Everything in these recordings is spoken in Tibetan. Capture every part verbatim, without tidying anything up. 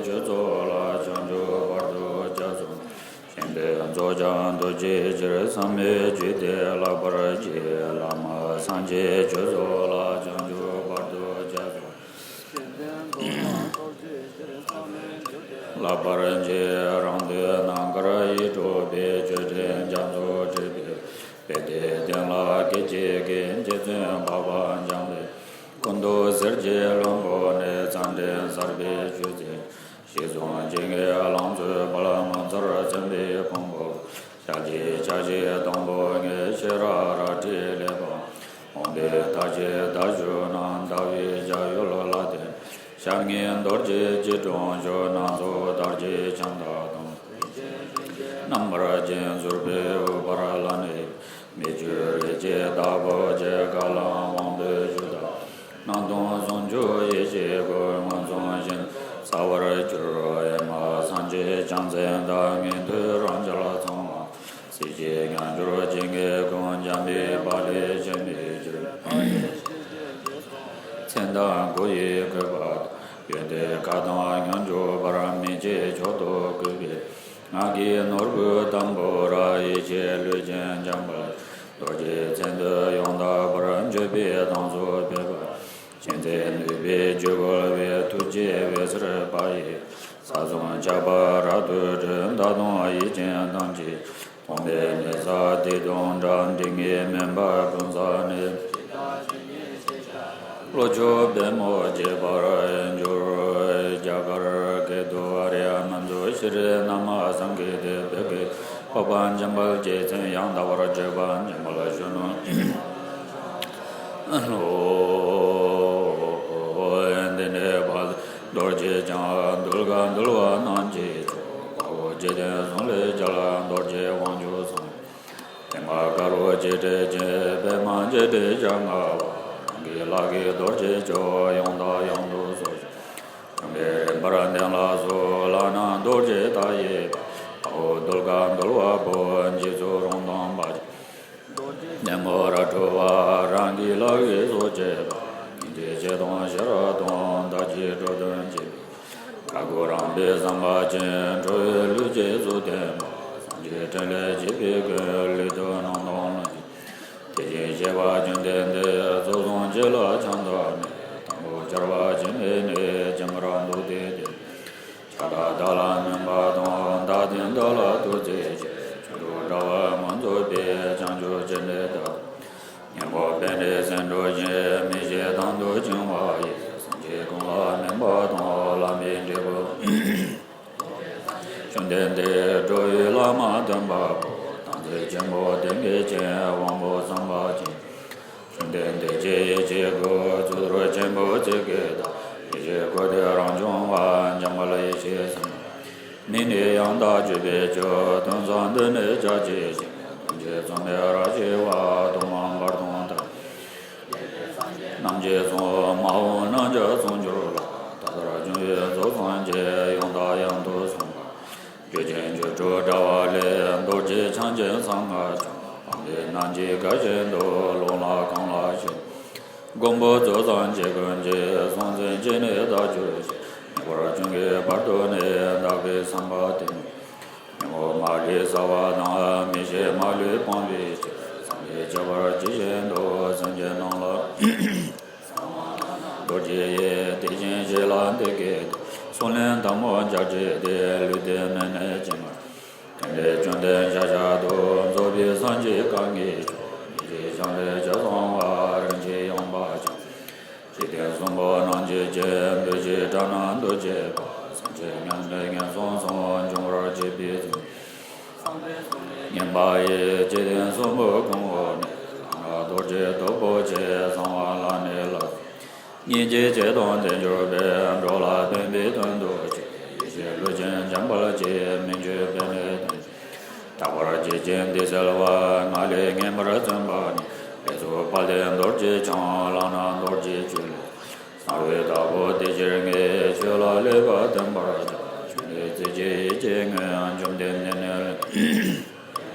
ཁྱོད་ཚོ་ལ་བྱང་ཆུབ་བར་དུ་སྐྱབས་སུ། གཞན་ཕན་མཛོད་ཀྱང་འདུ་བྱེད་ཕྱིར། བསམ་པའི་རྒྱུད་དེ་བརླག་པར་བྱེད། བླ་མ་སངས་རྒྱས་ཁྱོད་ཚོ་ལ་བྱང་ཆུབ་བར་དུ་སྐྱབས་སུ། བརླག་པར་བྱེད། རང་དོན་རྣམ་དཀར་ཡིད་འཕྲོག་པའི། ཆོས་ཁྲིམས་རྒྱ་མཚོ་འདྲེས་པའི། དཔལ་ལྡན་དེང་ལ་སྐད་ཅིག་གིས། རྗེ་བཙུན་འཕགས་པ་འཇམ་དཔལ། སྐུ་མདོག་གསེར་གྱི་ལྷུན་པོ་ནས། རྩ་འགྲེལ་གསར་པའི་ཆོས་ཚིག་ཞལ་གསུང་སྤྱན་གྱི་ལང་ཚོའི་དཔལ། ངོ་མཚར་མཚན་དཔེའི་ཕུང་པོ། ཞལ་གྱི་ཕྱག་བཞེས་དང་པོ་ལྔས། ཤེས་རབ་རལ་གྲིའི་ཀླད་པ། འོན་པའི་མཐའ་བཞི་དར་ཞུ་རྣམས། ཟླ་བའི་ཞབས་གཡོན་ལ་ལྟེ། ཞལ་སྔས་རྡོ་རྗེ་སྐྱིལ་ཀྲུང་བཞུགས། སྣ་ཚོགས་དར་གྱི་ཕྱག་མདའ་དང་། རྣམ་པར་བརྒྱན་ཟུར་པའི་དབུ་ཕར་ལ་གནས། མི་བསྐྱོད་རིགས་ཀྱི་བདག་པོ་རྗེ། བཀའ་གླང་དབང་པོས་ཞུས་དང་། སྣང་སྟོང་ཟུང་འཇུག་ཡེ་ཤེས་སྐུ། མངོན་སུམ་བཞིན་དུ་གསལ་བར་གྱུར། ཨེ་མ་སངས་རྒྱས་བྱང་སེམས་དང་། ཉན་ཐོས་རང་རྒྱལ་ཚངས་པ། སྲིད་ཞིའི་མཉམ་སྦྱོར་ཇི་སྙེད་ཀུན། འཇམ་པའི་དཔལ་ལས་བྱེད་མི་འགྱུར། མཚན་དང་སྐུ་ཡི་བཀོད་པ་དང་། ཡོན་ཏན་བཀའ་དང་མཉམ་འཇོག་པར། མི་ཕྱེད་མཆོག་ཏུ་བཀུར་བའི། ངག་གི་ནོར་བུ་དང་པོར། ཡེ་ཤེས་ལུས་ཅན་འཇམ་དཔལ། རྡོ་རྗེའི་མཚན་འདི་ཡང་དག་པར། བརྗོད་པའི་དབྱངས་སུ་ཕེབས་པ། མཁྱེན་བརྩེ་ནུས་པའི་རྒྱུད་བསྐུལ་བའི། ཐུགས་རྗེའི་འོད་ཟེར་འབར་བའི། ས་གསུམ་ཁྱབ་པར་རབ་ཏུ་སྤྲོས། བདག་དང་ཡིད་ཅན་ཐམས་ཅད། ཕོངས་པའི་མི་བཟད་དེ་དང་འདྲ། སྡུག་བསྔལ་མུན་པ་ཀུན་བསལ་ནས། བློ་མཆོག་པད་མོ་རྒྱས་པར་གྱུར། རྒྱ་གར་སྐད་དུ། ཨཱརྱ་མཉྫུ་ཤྲཱི་ནཱ་མ་སཾ་གི་ཏེ། བོད་སྐད། འཕགས་པ་འཇམ་དཔལ་རྗེ་བཙུན། ཡང་དག་པར་སྤྱོད་པ་འཇམ་དཔལ་གཞོན་ནུ་ལྷོ། འདི་ནས་ཕར་རྡོ་རྗེ་འཆང་། གདུལ་དཀའ་འདུལ་བ་རྣམས་ཀྱི་མཆོག་དཔའ་བོ་རྗེ་བཙུན་གསུང་ལས་རྒྱལ། རྡོ་རྗེ་དབང་ཕྱུག་གསུང་ལས། དེ་མ་དཀར་པོ་འཇིགས་བྲལ་ཅན། པདྨ་འཇིགས་བྲལ་ཞལ་མངའ་བ། རང་གི་ལག་གིས་རྡོ་རྗེ་ཕྱོགས། ཡང་དང་ཡང་དུ་གསོར་བྱེད། བྱུང་བའི་རིམ་པར་གདན་ལ་གསོལ། ལག་ན་རྡོ་རྗེ་རྟ་ཡི་དཔལ། དཔའ་བོ་གདུལ་དཀའ་འདུལ་བ་པོ། འཇིགས་ཚོགས་རང་དང་བར་ཆད། ནད་མུག་ར་ཁྲོ་བ། རང་གི་ལག་གིས་གསོ་བྱེད་པ། སྙིང་རྗེ་ཆེ་དང་ཤེས་རབ་དང་། བདག་གིས་འགྲོ་དོན་བྱེད་པའི། དཀའ་དགུ་རངས་པའི་བསམ་པ་ཅན། ཁྲོ་བོའི་ལུས་ཀྱི་གཟུགས་ལྡན་པ། སངས་རྒྱས་ཕྲིན་ལས་བྱེད་པའི་མགོན། ལུས་དང་རྣམ་གྲོལ་ལམ་གྱི། དེ་བཞིན་གཤེགས་པ་བཅོམ་ལྡན་འདས། ཚོགས་བསགས་ཕྱི་ལ་ཕྱག་འཚལ་ནས། དང་པོ་ཆར་པ་ཆེན་པོའི་གནས། ཀྱེ་མར་འདུག་སྟེ་བསྡད། ཕྱག་ལ་བདག་ལ་སྨན་པ་དང་། བདག་བསྟེན་བདག་ལ་ཐུགས་རྗེ་ཆེ། ཁྱོད་འགྲོ་དགྲ་བོ་མ་རྫོགས་པའི། བྱང་ཆུབ་ཅི་ནས་ཐོབ། གཉེན་པོ་པཎྜི་སེ་འགྲོ་ཞིང་། མི་ཤེས་དང་དུ་བྱུང་བ་ཡི། སེམས་ཅན་ཀུན་ལ་སྨན་པ་དང་། བླ་མའི་འབྲས་བུ། བཅོམ་ལྡན་འདས་འགྲོ་བའི་བླ་མ་སྟོན་པ་པོ། དམ་ཚིག་ཆེན་པོ་ཏིང་ངེ་འཛིན། དབང་པོ་བསམ་པ་ཅན། བཅོམ་ལྡན་འདས་ཀྱི་ཡེ་ཤེས་སྐུ། གཙུག་ཏོར་ཆེན་པོའི་ཚིག་གི་བདག་ཡེ་ཤེས་སྐུ་སྟེ་རང་བྱུང་བ། འཇམ་དཔལ་ཡེ་ཤེས་སེམས། མིང་ནི་ཡང་དག་བརྗོད་པའི་མཆོག་དོན་ཚང་འདི་ནི་ཕྱག་རྒྱའི་ཞིང་། ཐམས་ཅད་མཚུངས་པའི་རབ་ཞི་བ། ཐོག་མ་བར་དུ་མཐའ་ཡས། རྣམས་ཀྱི་གཙོ་བོ། མ་འོངས་རྣམས་ཀྱང་ཚོགས་འགྱུར་ལ། ད་ལྟར་བྱུང་བའི་རྫོགས་སངས་རྒྱས། ཡང་དང་ཡང་དུ་གསུངས་པ། རྒྱུ་ཅན་བཅུ་དྲུག་དྲ་བ་ལས། རྡོ་རྗེ་འཆང་ཆེན་གསང་སྔགས་ཀྱི། དམ་པའི་རྣམ་འབྱེད་དགའ་བཞིན་དུ། ལུང་ལ་གང་ལ་ཞུགས། མགོན་པོ་རྫོགས་སངས་རྒྱས་ཀུན་གྱི། གསུང་འཛིན་བྱས་ནས་བདག་གྱུར་ཅིང་། ངེས་པར་འབྱུང་གི་བར་དུ་ནི། བདག་གི་བསམ་པ་དེ་ཉིད། ཉོན་མོངས་མ་ལུས་བསལ་བ་དང་། མི་ཤེས་མ་ལུས་སྤང་བའི་ཕྱིར། བསམ་པས་ཁྱབ་པར་གྱིས་ཤིག་འདུག་སེམས་ཅན་རྣམས་ལ། རྡོ་རྗེ་ཡི། དེ་བཞིན་གཤེགས་ལ་འདི་སྐད་དུ། གསུང་ལན་དང་པོ་བརྒྱ་བརྒྱད་དེ། ལུས་རྟེན་ནི་ནི་ཇི་སྙེད། ཕྲིན་ལས་བཅོམ་ལྡན་ཤཱཀྱ་ཐུབ། རྫོགས་པའི་སངས་རྒྱས་གང་གིས་ཆོག་སྙིང་རྗེ་འཆང་ལས་ཇི་བྱུང་བ། རིན་ཆེན་ཡངས་པ་ཅན། འཇིག་རྟེན་གསུམ་པོ་རྣམས་ཀྱི་རྒྱལ། འདུ་བྱེད་དགྲ་རྣམས་འདུལ་བྱེད་པ། སེམས་ཅན་ངན་ལས་ངན་སོང་གསུམ། འབྱུང་བར་བྱེད་པའི་ཚུལ། བསྙེན་པ་ཡི། འཇིག་རྟེན་གསུམ་པོ་ཀུན་དབུགས་ནས། ལག་ན་རྡོ་རྗེ་སྟུག་པོ་ཆེ། གསང་བ་ལ་ནི་ལག་སོགས། སྙིང་རྗེ་ཆེ་དང་དལ་འབྱོར་པས། འགྲོ་ལ་ཕན་པའི་དོན་དུ་སྤྱད། ཡེ་ཤེས་ལུས་ཅན་འཇམ་དཔལ་གྱི། མིང་བརྗོད་པས་ནི་དོན། དག་པར་བྱེད་ཅིང་འདི་གསལ་བ། ང་ལས་ངེས་པར་བརྩོན་པ་ནི། ལས་ཚོགས་དཔལ་ལྡན་རྡོ་རྗེ་འཆང་། ལག་ན་རྡོ་རྗེ་གཅོད་ལས། གསང་བའི་བདག་པོ་དེ་ཕྱིར་ངས། ཁྱོད་ལ་ལེགས་པར་སྟོན་པར་བྱ། ཁྱོད་ནི་ཚིག་གཅིག་ཡིད་ཀྱིས་ངོས། བཅོམ་ལྡན་འདས་ནི་ལས།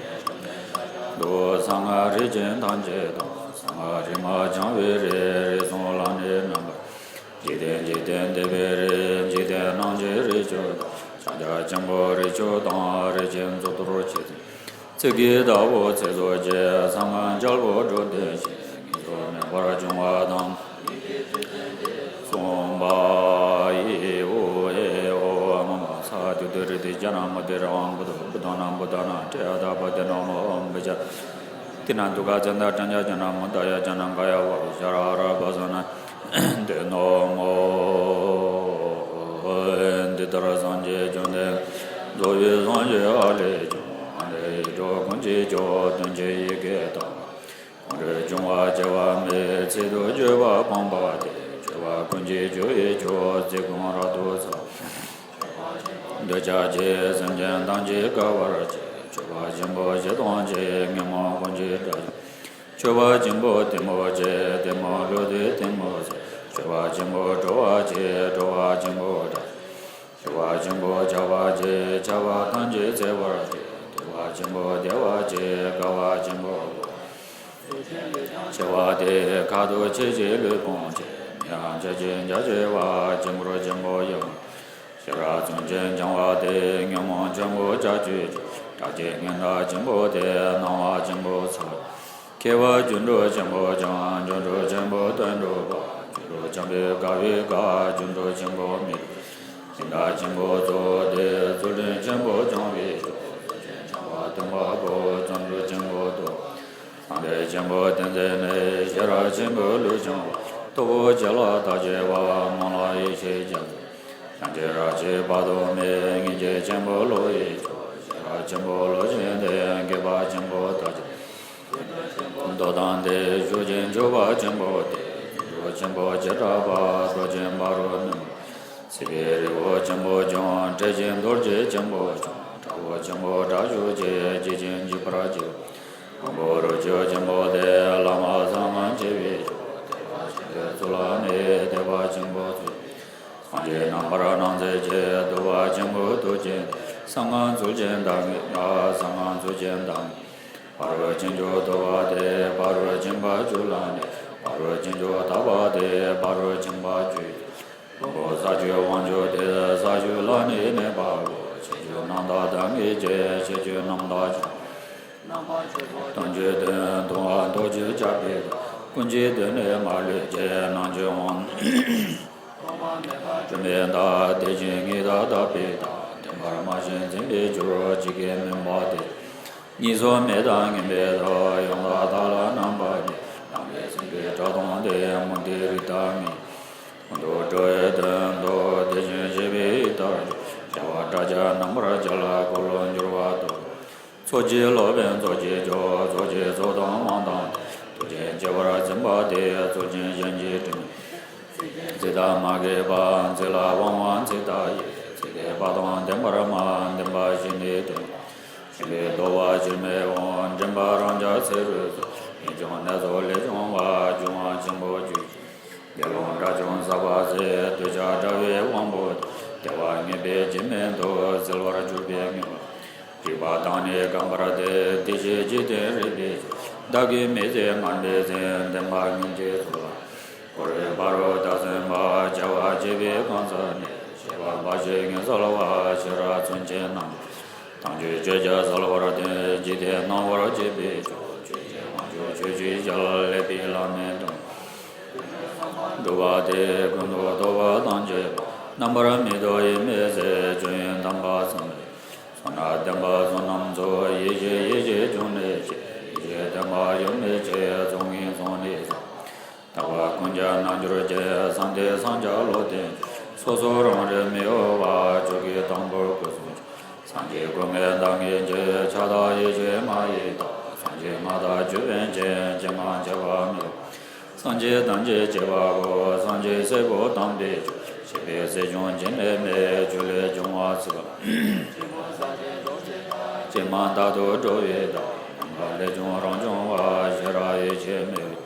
འདུག་གསང་སྔགས་རིགས་ཅན་ཐམས་ཅད་དང་། གསང་སྔགས་རིག་མ་སྦྱང་བའི་རིགས། རིགས་གསུམ་ལ་ནི་རྣམ་པར། འཇིག་རྟེན་འཇིག་རྟེན་འདས་པའི་རིགས། འཇིག་ སྣང་བྱེད་རིགས་དྲུག་དང་། ཕྱག་རྒྱ་ཆེན་པོ་རིགས་དྲུག་དང་། རིགས་ཆེན་གཙུག་ཏོར་ཆེ་ཚད། ཚིག་གི་བདག་པོ་ཚེ་སྲོག་བཅད། གསང་སྔགས་རྒྱལ་པོ་འགྲོ་དོན་བྱེད། ངེས་སོ་མེད་པར་འབྱུང་བ་དང་། གསུངས་པ་ཡི། ཨོ་ཨེ་ཨོ། ཨ་མ་མ་ཚ་དུ་དུ་རི་དི་ཇ་ན་མ་དི་ར་ཝང་བུ་དོ་བུ་དོ་ན་བུ་དོ་ན་ཏྲེ་ཡ་ད་བ་དི་ན་མོ་བུ་ཇ། ཏི་ན་དུ་ག་ཙན་ད་ཏྲན་ཇ་ཇ་ན་མོ་ད་ཡ་ཇ་ན་ག་ཡ་བ་བུ་ཇ་ར་ར་བ་ཟ་ན་དི་ན་མོ། འདི་ལྟར་སངས་རྒྱས་བཅོམ་ལྡན་རྫོགས་པའི་སངས་རྒྱས་ཨ་ལས་བྱུང་། ཨ་ལས་འགྲོ་ཀུན་གྱི་སྐྱོབ་དོན་ཆེན་ཡི་གེ་དང་། ཀུན་འདུས་འབྱུང་བ་སྐྱེ་བ་མེད། ཚིག་ཏུ་བརྗོད་པ་སྤངས་པ་སྟེ། སྤྱོད་པ་ཀུན་གྱི་རྒྱུ་ཡི་མཆོག །ཚིག་ཀུན་རབ་ཏུ་ཚང་། འདོད་ཆགས་ཀྱིས་སེམས་ཅན་ཐམས་ཅད་དགའ་བར་བྱེད། མཆོད་པ་ཆེན་པོ་བཞི་སྟོང་བརྒྱ། ཉོན་མོངས་ཀུན་གྱི་དགྲ། མཆོད་པ་ཆེན་པོ་གཏི་མུག་བཅས། གཏི་མུག་བསླུས་ཏེ་གཏི་མུག་སེལ། མཆོད་པ་ཆེན་པོ་སྤྲོ་བ་བསྐྱེད། སྤྲོ་བ་ཆེན་པོ་དགྲ། མཆོད་པ་ཆེན་པོ་ཆགས་པ་བཅས། ཆགས་པ་ཐམས་ཅད་སེལ་བར་བྱེད། དད་པ་ཆེན་པོ་བདེ་བ་བསྐྱེད། དགའ་བ་ཆེན་པོ་བོ། ཆེ་བ་སྟེ་ཁ་དོག་ཆེ་ཞིང་ལུས་ཕུང་ཆེ། མིག་ཡང་ཆེ་ཞིང་རྒྱ་ཆེ་བ། སྤྱི་བོར་ཆེན་པོ་ཡོད། ཤེས་རབ་མཚོན་ཆེན་འཆང་བ་སྟེ། ཉོན་མོངས་ཆེན་པོ་ལྕགས་ཀྱུས་ཆོད། སྐྲ་རྩེ་སྔོན་དང་ཆེན་པོ་སྟེ། སྣང་བ་ཆེན་པོ་ཚ། མཁས་པ་སྒྱུ་འཕྲུལ་ཆེན་པོ་འཆང་། སྒྱུ་འཕྲུལ་ཆེན་པོ་དོན་གྲུབ་པ། སྒྱུ་འཕྲུལ་འཆང་བའི་དགའ་བའི་དགའ། སྒྱུ་འཕྲུལ་ཆེན་པོ་མི་སྒྲོལ། སྦྱིན་བདག་ཆེན་པོ་གཙོ་བོ་སྟེ། ཚུལ་ཁྲིམས་ཆེན་པོ་སྐྱོང་བའི་མཆོག །ཚུལ་ཁྲིམས་འཆང་བ་སྟོན་པ་པོ། བརྩོན་འགྲུས་ཆེན་པོ་སྟོབས། སངས་རྒྱས་ཆེན་པོ་བསྟན་འཛིན་ནི། ཤེས་རབ་ཆེན་པོས་ལུས་འཆང་བ། སྟོབས་པོ་ཆེ་ལ་བདག་གཅེས་པ། སྨོན་ལམ་ཡེ་ཤེས་རྒྱ་མཚོ། བྱང་ཆུབ་རབ་ཀྱི་བར་དུ་སྨིན། སྙིང་རྗེ་ཆེན་པོ་བློ་ཡི་མཆོག །ཤེས་རབ་ཆེན་པོ་བློ་ཆེན་ཏེ། མཁས་པ་ཆེན་པོ་དག་ཅིང་། མདོ་དང་དེ་ཞུགས་ཤིང་མཆོད་པ་ཆེན་པོ་སྟེ། རྫུ་འཕྲུལ་ཆེན་པོ་བྱེ་བྲག་པ། རྡོ་རྗེ་འབར་བའི་སྣུམ། སྲིད་པའི་རི་བོ་ཆེན་པོ་སྐྱོང་། འཕྲལ་གྱི་རྡོ་རྗེ་ཆེན་པོ་སྐྱོང་། དྲག་པོ་ཆེན་པོ་དྲག་ཤུལ་བྱེད། འཇིགས་ཤིང་འཇིགས་པར་བྱེད། དབང་པོ་རུ་ཆུ་ཆེན་པོ་སྟེ། ལྷག་མ་ཟ་མ་བྱེད་པའི་མཆོག །དད་པ་ཆེན་པོས་ཚུལ་ལ་གནས། དད་པ་ཆེན་པོས་ཚུལ། སངས་རྒྱས་རྣམ་པར་སྣང་མཛད་ཀྱི། བསྡུ་བ་ཆེན་པོའི་མཐུ་ཅན། གསང་སྔགས་ཚུལ་ཅན་བདག་ཉིད་ལ། གསང་སྔགས་ཚུལ་ཅན་བདག་ཉིད། ཕ་རོལ་ཕྱིན་བཅུ་བསྡུ་བ་སྟེ། ཕ་རོལ་ཕྱིན་པ་བཅུ་ལ་གནས། ཕ་རོལ་ཕྱིན་བཅུ་དག་པ་སྟེ། ཕ་རོལ་ཕྱིན་པ་བཅུ། ལོངས་སྐུ་ས་བཅུའི་དབང་ཕྱུག་སྟེ། ས་བཅུ་ལ་ནི་གནས་པའོ། ཕྱིན་བཅུ་རྣམ་དག་བདག་ཉིད་ཀྱི། ཕྱིན་བཅུ་རྣམ་དག་ཕྱོགས། རྣམ་པ་བཅུ་པོ་དོན་བཅུ་དོན། མཐོང་བ་ཐོབ་བྱེད་ཅེས་པའི་དོན། ཀུན་གྱི་དོན་ནི་མ་ལུས་ཀྱི། སྣང་བཅུ་དབང་། སྒོམ་པ་མེད་པ་སྒྲིབ་མེད་བདག །དེ་བཞིན་ཉིད་དང་དག་པའི་བདག །བདེན་པར་སྨྲ་ཞིང་འཛིན་པའི་རྒྱུ། ཇི་སྐད་མིན་པ་དེ། གཉིས་སུ་མེད་དང་ངེས་པའི་མཐའ། ཡང་དག་བདག་ལ་རྣམ་པར་སྨིན། རྣམ་པར་སྨིན་པའི་སྒྲ་དང་ལྡན། མུ་སྟེགས་རིགས་དག་མིན། ཀུན་ཏུ་སྤྲོ་བའི་དོན་དུ། དེ་བཞིན་གཤེགས་པའི་ཡི་དྭགས་སྤྱོད། བྱ་བ་བཀྲ་ཤིས་རྣམ་པར་རྒྱལ། འཁོར་ལོ་སྒྱུར་བ་དང་། ཚོགས་ཀྱི་སློབ་དཔོན་ཚོགས་ཀྱི་མཆོག །ཚོགས་ཀྱི་གཙོ་དང་དབང་དང་ལྡན། ཐུགས་རྗེས་གཅེས་པར་འཛིན་པ་སྟེ། ཚོགས་ཆེན་གཞན་གྱིས་དྲི་མེད། ཚིག་དང་མ་གོས་པ། ཚིག་ལ་དབང་བ་ཚིག་དག་ཡིན། ཚིག་གི་བ་དང་ལྡན་པར་སྨྲ། ལྡན་པ་བཞི་ནི་དོན། ཆེན་པོའི་རྟོག་པ་ཕྱིར་མི་འོང་། འདྲེན་པ་རང་རྒྱལ་ཚིག་རུས་སུ། ངེས་འབྱུང་ནད་སོགས་ལས་བྱུང་བ། འབྱུང་བ་ཆེན་པོ་བཅུ། དགེ་སློང་དགྲ་བཅོམ་ཟག་པ་ཟད། འདོད་ཆགས་དགྲ་བོའི་དབང་པོ་དང་། བདེ་བ་ངེས་པའི་འཇིགས་མེད་དུ། གསལ་བར་གྱུར་པའི་ངེས་པ། རིག་པ་དང་ནི་རྐང་པར་ཐལ། དེ་ཕྱིར་འཇིག་རྟེན་རིག་པའི་ཆོས། བདག་གིས་མི་ཟད་སྔར་མེད་ཟིན། བདེན་པ་ངེས་འབྱེད་ཚུལ་ལ། འཁོར་བའི་ཕ་རོལ་ཏུ་སོན་པ། བྱ་བ་བྱེད་པའི་གང་ཟག་ནི། བྱེད་པ་འབའ་ཞིག་ངེས་གསལ་བ། ཤེས་རབ་མཚོན་ཆེན་རྣམས། ཐམས་ཅད་ཆོས་ཀྱི་གསལ་བར་སྟོན། འཇིག་རྟེན་སྣང་བར་བྱེད་པའི་ཆོས། ཆོས་ཀྱི་དབང་ཕྱུག་ཆོས་ཀྱི་རྒྱལ། ལེགས་པའི་བླ་མའི་དོན། སྒྲུབ་པ་སྟེ་ཀུན་ཏུ་རྟོག་པ་དང་བཅས་པ། རྣམ་པར་མི་རྟོག་ཡིད་མི་ཟད། སྤྱོད་ཡུལ་དམ་པ་བསམ་པས། བསོད་ནམས་ལྡན་པ་བསོད་ནམས་ཚོགས། ཡེ་ཤེས་ཡེ་ཤེས་འབྱུང་གནས་ཆེ། ཡེ་ཤེས་ལྡན་པ་ཡོད་མེད་ཆེ། ཚོགས་ངན་ཚོགས་ནི་བསམ། དག་པ་ཀུན་ཀྱང་རྣལ་འབྱོར་ཆེ། བསམ་གཏན་བསམ་བྱ་བློ་ལྡན་ཆེ། སོ་སོ་རང་རིག་མི་གཡོ་བ། མཆོག་གི་དང་པོར་སྐུ་གསུམ་ཆེ། སངས་རྒྱས་སྐུ་ལྔའི་བདག་ཉིད་ཆེ། ཕྱག་དང་ཡེ་ཤེས་མ་ཡི་དྭགས། སངས་རྒྱས་སྔགས་དང་ཆོས་དཔོན་ཆེ། ཇི་མ་ཇི་བ་མི་གཡོ། སངས་རྒྱས་དང་ཆོས་མཆེད་པ་པོ། སངས་རྒྱས་སྲས་པོ་དམ་པའི་ཆོས། བཤད་པའི་སྲིད་སྐྱོང་སྦྱིན་ལས་མེད། ཆོས་ལས་བྱུང་བ་ཚིག་པ། ཇི་མ་རྟག་ཏུ་འགྲོ་བའི་བདག །ནམ་མཁའ་ལས་བྱུང་རང་བྱུང་བ། ཤེས་རབ་ཡེ་ཤེས་མེ་འོད།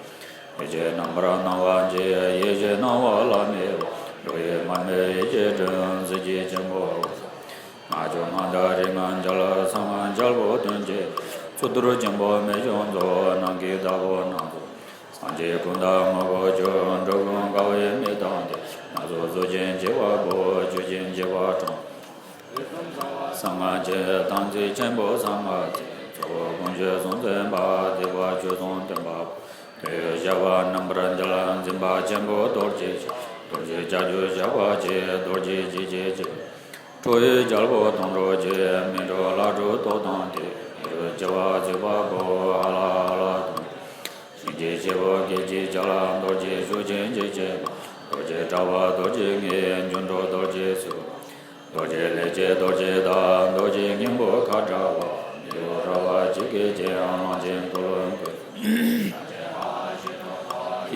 ཡེ་ཤེས་རྣམ་པར་སྣང་བ་འབྱེད། ཡེ་ཤེས་སྣང་བ་ལ་མེ་འོད། འགྲོ་བའི་མར་མེ་ཡེ་ཤེས་སྒྲོན། གཟི་བརྗིད་ཆེན་པོ་འོད། སྔགས་ཕྱོགས་སྔགས་བདག་རིག་སྔགས་རྒྱལ། གསང་སྔགས་རྒྱལ་པོ་དོན་བྱེད། གཙུག་ཏོར་ཆེན་པོ་མི་བྱུང་རྫོགས། ནམ་མཁའི་བདག་པོ་སྣ་ཚོགས། སངས་རྒྱས་ཀུན་བདག་དངོས་པོ་བཅུ། འགྲོ་ཀུན་དགའ་བའི་མི་དང་ལྡན། སྣ་ཚོགས་གཟུགས་ཅན་བྱེ་བ་པོ། ཆོས་ཀྱི་བྱེ་བ་ཕྲེང་། གསང་སྔགས་ཀྱི་དམ་ཚིག་ཆེན་པོ་གསང་སྔགས་ཚིག། གཙོ་བོ་དཀོན་མཆོག་གསུམ་མཚོན་པ། སྡིག་པ་བཅུ་གསུམ་སྟོན་པ་པོ། དོན་ཡོད་བྱ་བ་རྣམ་པར་འགྲེལ། འཛིན་པ་ཆེན་པོ་རྡོ་རྗེ་འཆང་། རྡོ་རྗེ་ལྕགས་ཀྱུ་ཞགས་པ་ཆེ། རྡོ་རྗེ་འཇིགས་བྱེད་ཆེ། ཁྲོ་བོའི་རྒྱལ་པོ་དོང་གྲོགས་ཆེ། མི་འགྲོ་ལྷ་འགྲོ་ཏོག་དང་བཅས། མི་འགྲོ་བྱ་བ་གཟིགས་པ་པོ། ཧ་ལ་ཧ་ལ་དང་། གཤིན་རྗེ་ཆེན་པོ་སྐད་ཅིག་ཕྱིར། རྡོ་རྗེ་ཤུགས་ཅན་འཇིགས་བྱེད་པ། རྡོ་རྗེ་དྲག་པོ་རྡོ་རྗེ་ངན། འགྱུར་འགྲོ་རྡོ་རྗེ་སེར་པོ། རྡོ་རྗེ་ལས་ཀྱི་རྡོ་རྗེ་བདག། རྡོ་རྗེ་སྙིང་པོ་ཁ་དྲག་པ། མི་གཡོ་ར་བ་འཇིགས་སྐད་ཅན། གླང་ཆེན་ཀུན་ལ་འགོས།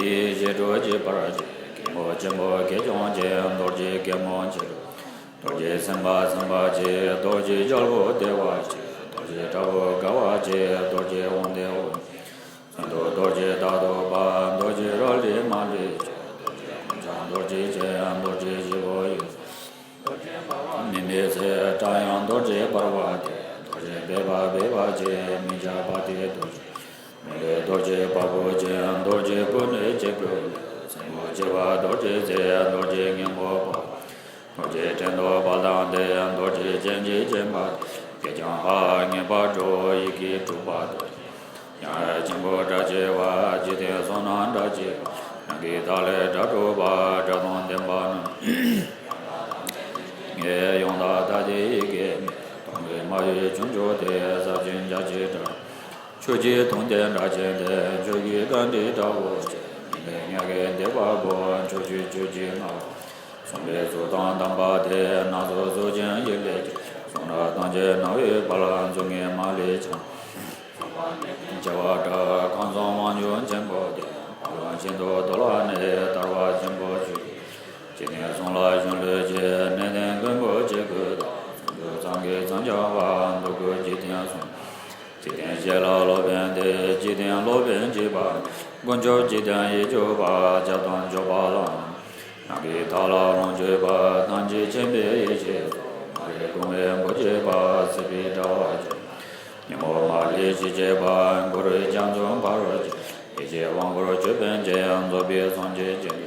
ཡེ་ཤེས་སྒྲོག་བྱེད་པར་བྱེད། སྐད་མོ་ཆེན་པོ་གད་རྒྱངས་ཅན། རྡོ་རྗེ་གད་མོ་ཆེ། རྡོ་རྗེ་སེམས་དཔའ་སེམས་དཔའ་ཆེ། རྡོ་རྗེ་རྒྱལ་པོ་བདེ་བ་ཆེ། རྡོ་རྗེ་དྲག་པོ་དགའ་བ་ཆེ། རྡོ་རྗེ་དབང་ལྡན་དབང་ཆེན། ཚོན་མདོག་རྡོ་རྗེ་རྟ་ཐོག་པ། རྡོ་རྗེ་རལ་གྲི་མ་ལུས་ཆེ། རྡོ་རྗེ་ཀུན་ཁྱབ་རྡོ་རྗེ་ཅན། རྡོ་རྗེ་བཞི་པོ་ཡོད། མི་མེད་ཚེ། སྐྲ་ཡང་རྡོ་རྗེ་འབར་བ་སྟེ། རྡོ་རྗེ་སྦལ་པ་སྦལ་པ་ཆེ། མི་འཇིགས་པ་སྟེ་རྡོ་རྗེ། མི་ལུས་རྡོ་རྗེ་དཔའ་བོ་ཅན། རྡོ་རྗེ་ཕུ་ནུ་སྐྱེ་དགུའི་བློ། སྲིན་པོ་སྐྱེ་བ་རྡོ་རྗེ་རྩེ། རྡོ་རྗེ་སྙིང་པོ་དཔའ། རྡོ་རྗེ་ཕྲེང་ཐོགས་དཔལ་དང་ལྡན། རྡོ་རྗེ་སྤྱན་གྱིས་མཁྱེན་པ། སྐད་ཀྱང་ཧ་ངེས་པར་སྒྲོག །ཡི་གེ་དྲུག་པ་རྡོ་རྗེ། ཡང་ཡང་ཆེན་པོ་སྒྲ་ཆེ་བ། འཇིག་རྟེན་གསུམ་རྣམས་སྒྲ་ཆེ་བ། ནམ་མཁའི་མཐའ་ཀླས་སྒྲ་སྒྲོགས་པ། སྒྲ་དང་ལྡན་པ་རྣམས། ངས་ཡང་དག་ད་དེ་ཡི་གེ་མེད། སྟོང་པའི་སྨྲ་བའི་ཁྱུ་མཆོག་དེ། ཟབ་ཅིང་རྒྱ་ཆེའི་སྒྲ། ཆོས་ཀྱི་དུང་ལྡན་སྒྲ་ཆེན་དེ། ཆོས་ཀྱི་རྟ་མགྲིན་དྲག་པོ་ཆེ། མི་མེད་ཉག་གི་ལྡེ་བ་པོ། ཕྱོགས་བཅུའི་ཆོས་ཀྱི་རྔ་བོ། གསུངས་པའི་ཚུལ་དང་གདམས་པ་དེ། སྣ་ཚོགས་གཟུགས་ཅན་ཡིད་ལས་སྐྱེས། གསུང་རབ་ཐམས་ཅད་རྣ་བའི་དཔལ། མཛོད་ལྔའི་མ་ལུས་འཆང་། བྱེ་བ་ཕྲག་ཁམས་གསུམ་དབང་ཕྱུག་ཆེན་པོ་དེ། འཕགས་ལམ་ཤིན་ཏུ་དོར་བ་ནི། ཐར་པ་ཆེན་པོ་ཆོས་ཀྱི། འཇིག་རྟེན་གསུམ་ལ་གཞོན་ལུས་ཆེ། གནས་བརྟན་མགོན་པོ་ཆེ་ཀུན་བདག། གསུང་རབ་ཚང་གི་ཚང་རྐྱང་པ། འདོད་དགུའི་འཇིག་རྟེན་གསུམ། འཇིག་རྟེན་གཞན་ལ་སློབ་དཔོན་དེ། འཇིག་རྟེན་སློབ་དཔོན་གཅིག་པ། མགོན་སྐྱོབ་འཇིག་རྟེན་ཡིད་སྐྱོབ་པ། སྐྱབས་དང་སྐྱོབ་པ་ལ། ནམ་མཁའི་མཐའ་ལ་ལོངས་སྤྱོད་པ། ཐམས་ཅད་མཁྱེན་པའི་ཡེ་ཤེས་སོ། མ་རིག་སྒོམ་པའི་བུ་སྐྱེས་པ། སྲིད་པའི་དྲ་བ་ཅན། ཉོན་མོངས་མ་ལུས་ཞི་བྱེད་པ། གུ་རུ་རྒྱ་མཚོ་འཕར་བར་བྱེད། ཡེ་ཤེས་དབང་པོར་གྱུར་པའི་རྗེ། རྫོགས་པའི་སངས་རྒྱས་ཀྱི།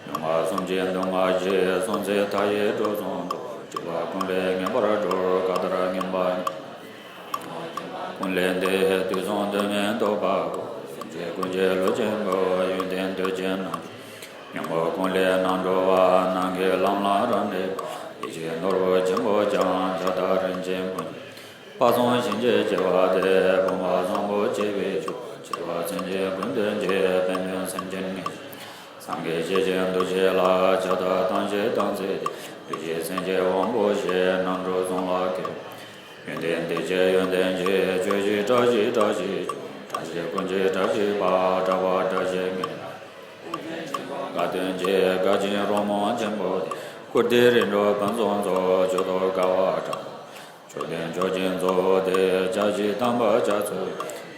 ལུས་ངག་གསུམ་གྱི་མདོ་སྔགས་ཀྱི། གསུང་ཚིག་མཐའ་ཡས་སྒྲོག་ཙམ་དུ། སྤྲུལ་པ་ཀུན་ལས་ངེས་པར་གྲོལ། ག་དར་ངན་པ་ཉིད། ཀུན་ལས་འདས། དུས་གསུམ་དུས་མིན་རྟོགས་པ་པོ། སེམས་ཅན་ཀུན་གྱི་བློ་ཆེན་པོ། ཡོན་ཏན་བདུད་ཀྱི་རྣམ་འགྱུར། ཉོན་མོངས་ཀུན་ལས་རྣམ་གྲོལ་བ། ནམ་མཁའི་ལམ་ལ་རབ་གནས་པ། ཡེ་ཤེས་ནོར་བུ་ཆེན་པོ་འཆང་། ཇི་ལྟར་རིན་ཆེན་ཀུན། དཔག་བསམ་ཤིང་ཆེན་སྐྱེ་བ་དེ། བུམ་པ་བཟང་པོ་སྐྱེ་བའི་མཆོག། ཆེ་བ་སེམས་ཅན་ཀུན་དོན་བྱེད། དཔལ་ལྡན་སེམས་ཅན་ངེས་ཤེས། སངས་རྒྱས་ཞེས་བྱའི་འདུ་བྱེད་ལ། ཇི་ལྟར་གཏམས་ཤིང་གཏམ་ཚིག་དེ། འདུ་བྱེད་སེམས་ཅན་དབང་པོ་ཞེས། རྣམ་གྲོལ་གསུམ་ལ་སྐྱེ། ཡོན་ཏན་དེ་ཕྱིར་ཡོན་ཏན་གྱི། ཆོས་ཀྱི་བཀྲ་ཤིས་བཀྲ་ཤིས་ཤོག། བཀྲ་ཤིས་ཀུན་གྱི་བཀྲ་ཤིས་པ། གྲགས་པ་བཀྲ་ཤིས་ངེས། དགའ་སྟོན་གྱི་དགའ་ཞིང་རོལ་མོ་ཆེན་པོ་དེ། བཀུར་སྟི་རིམ་གྲོ་ཕུན་སུམ་ཚོགས། མཆོག་ཏུ་དགའ་བ་གྲགས། མཆོག་ལྡན་མཆོག་སྦྱིན་ཚོགས་དེ། བཀྲ་ཤིས་དམ་པ་ཕྱག་འཚལ།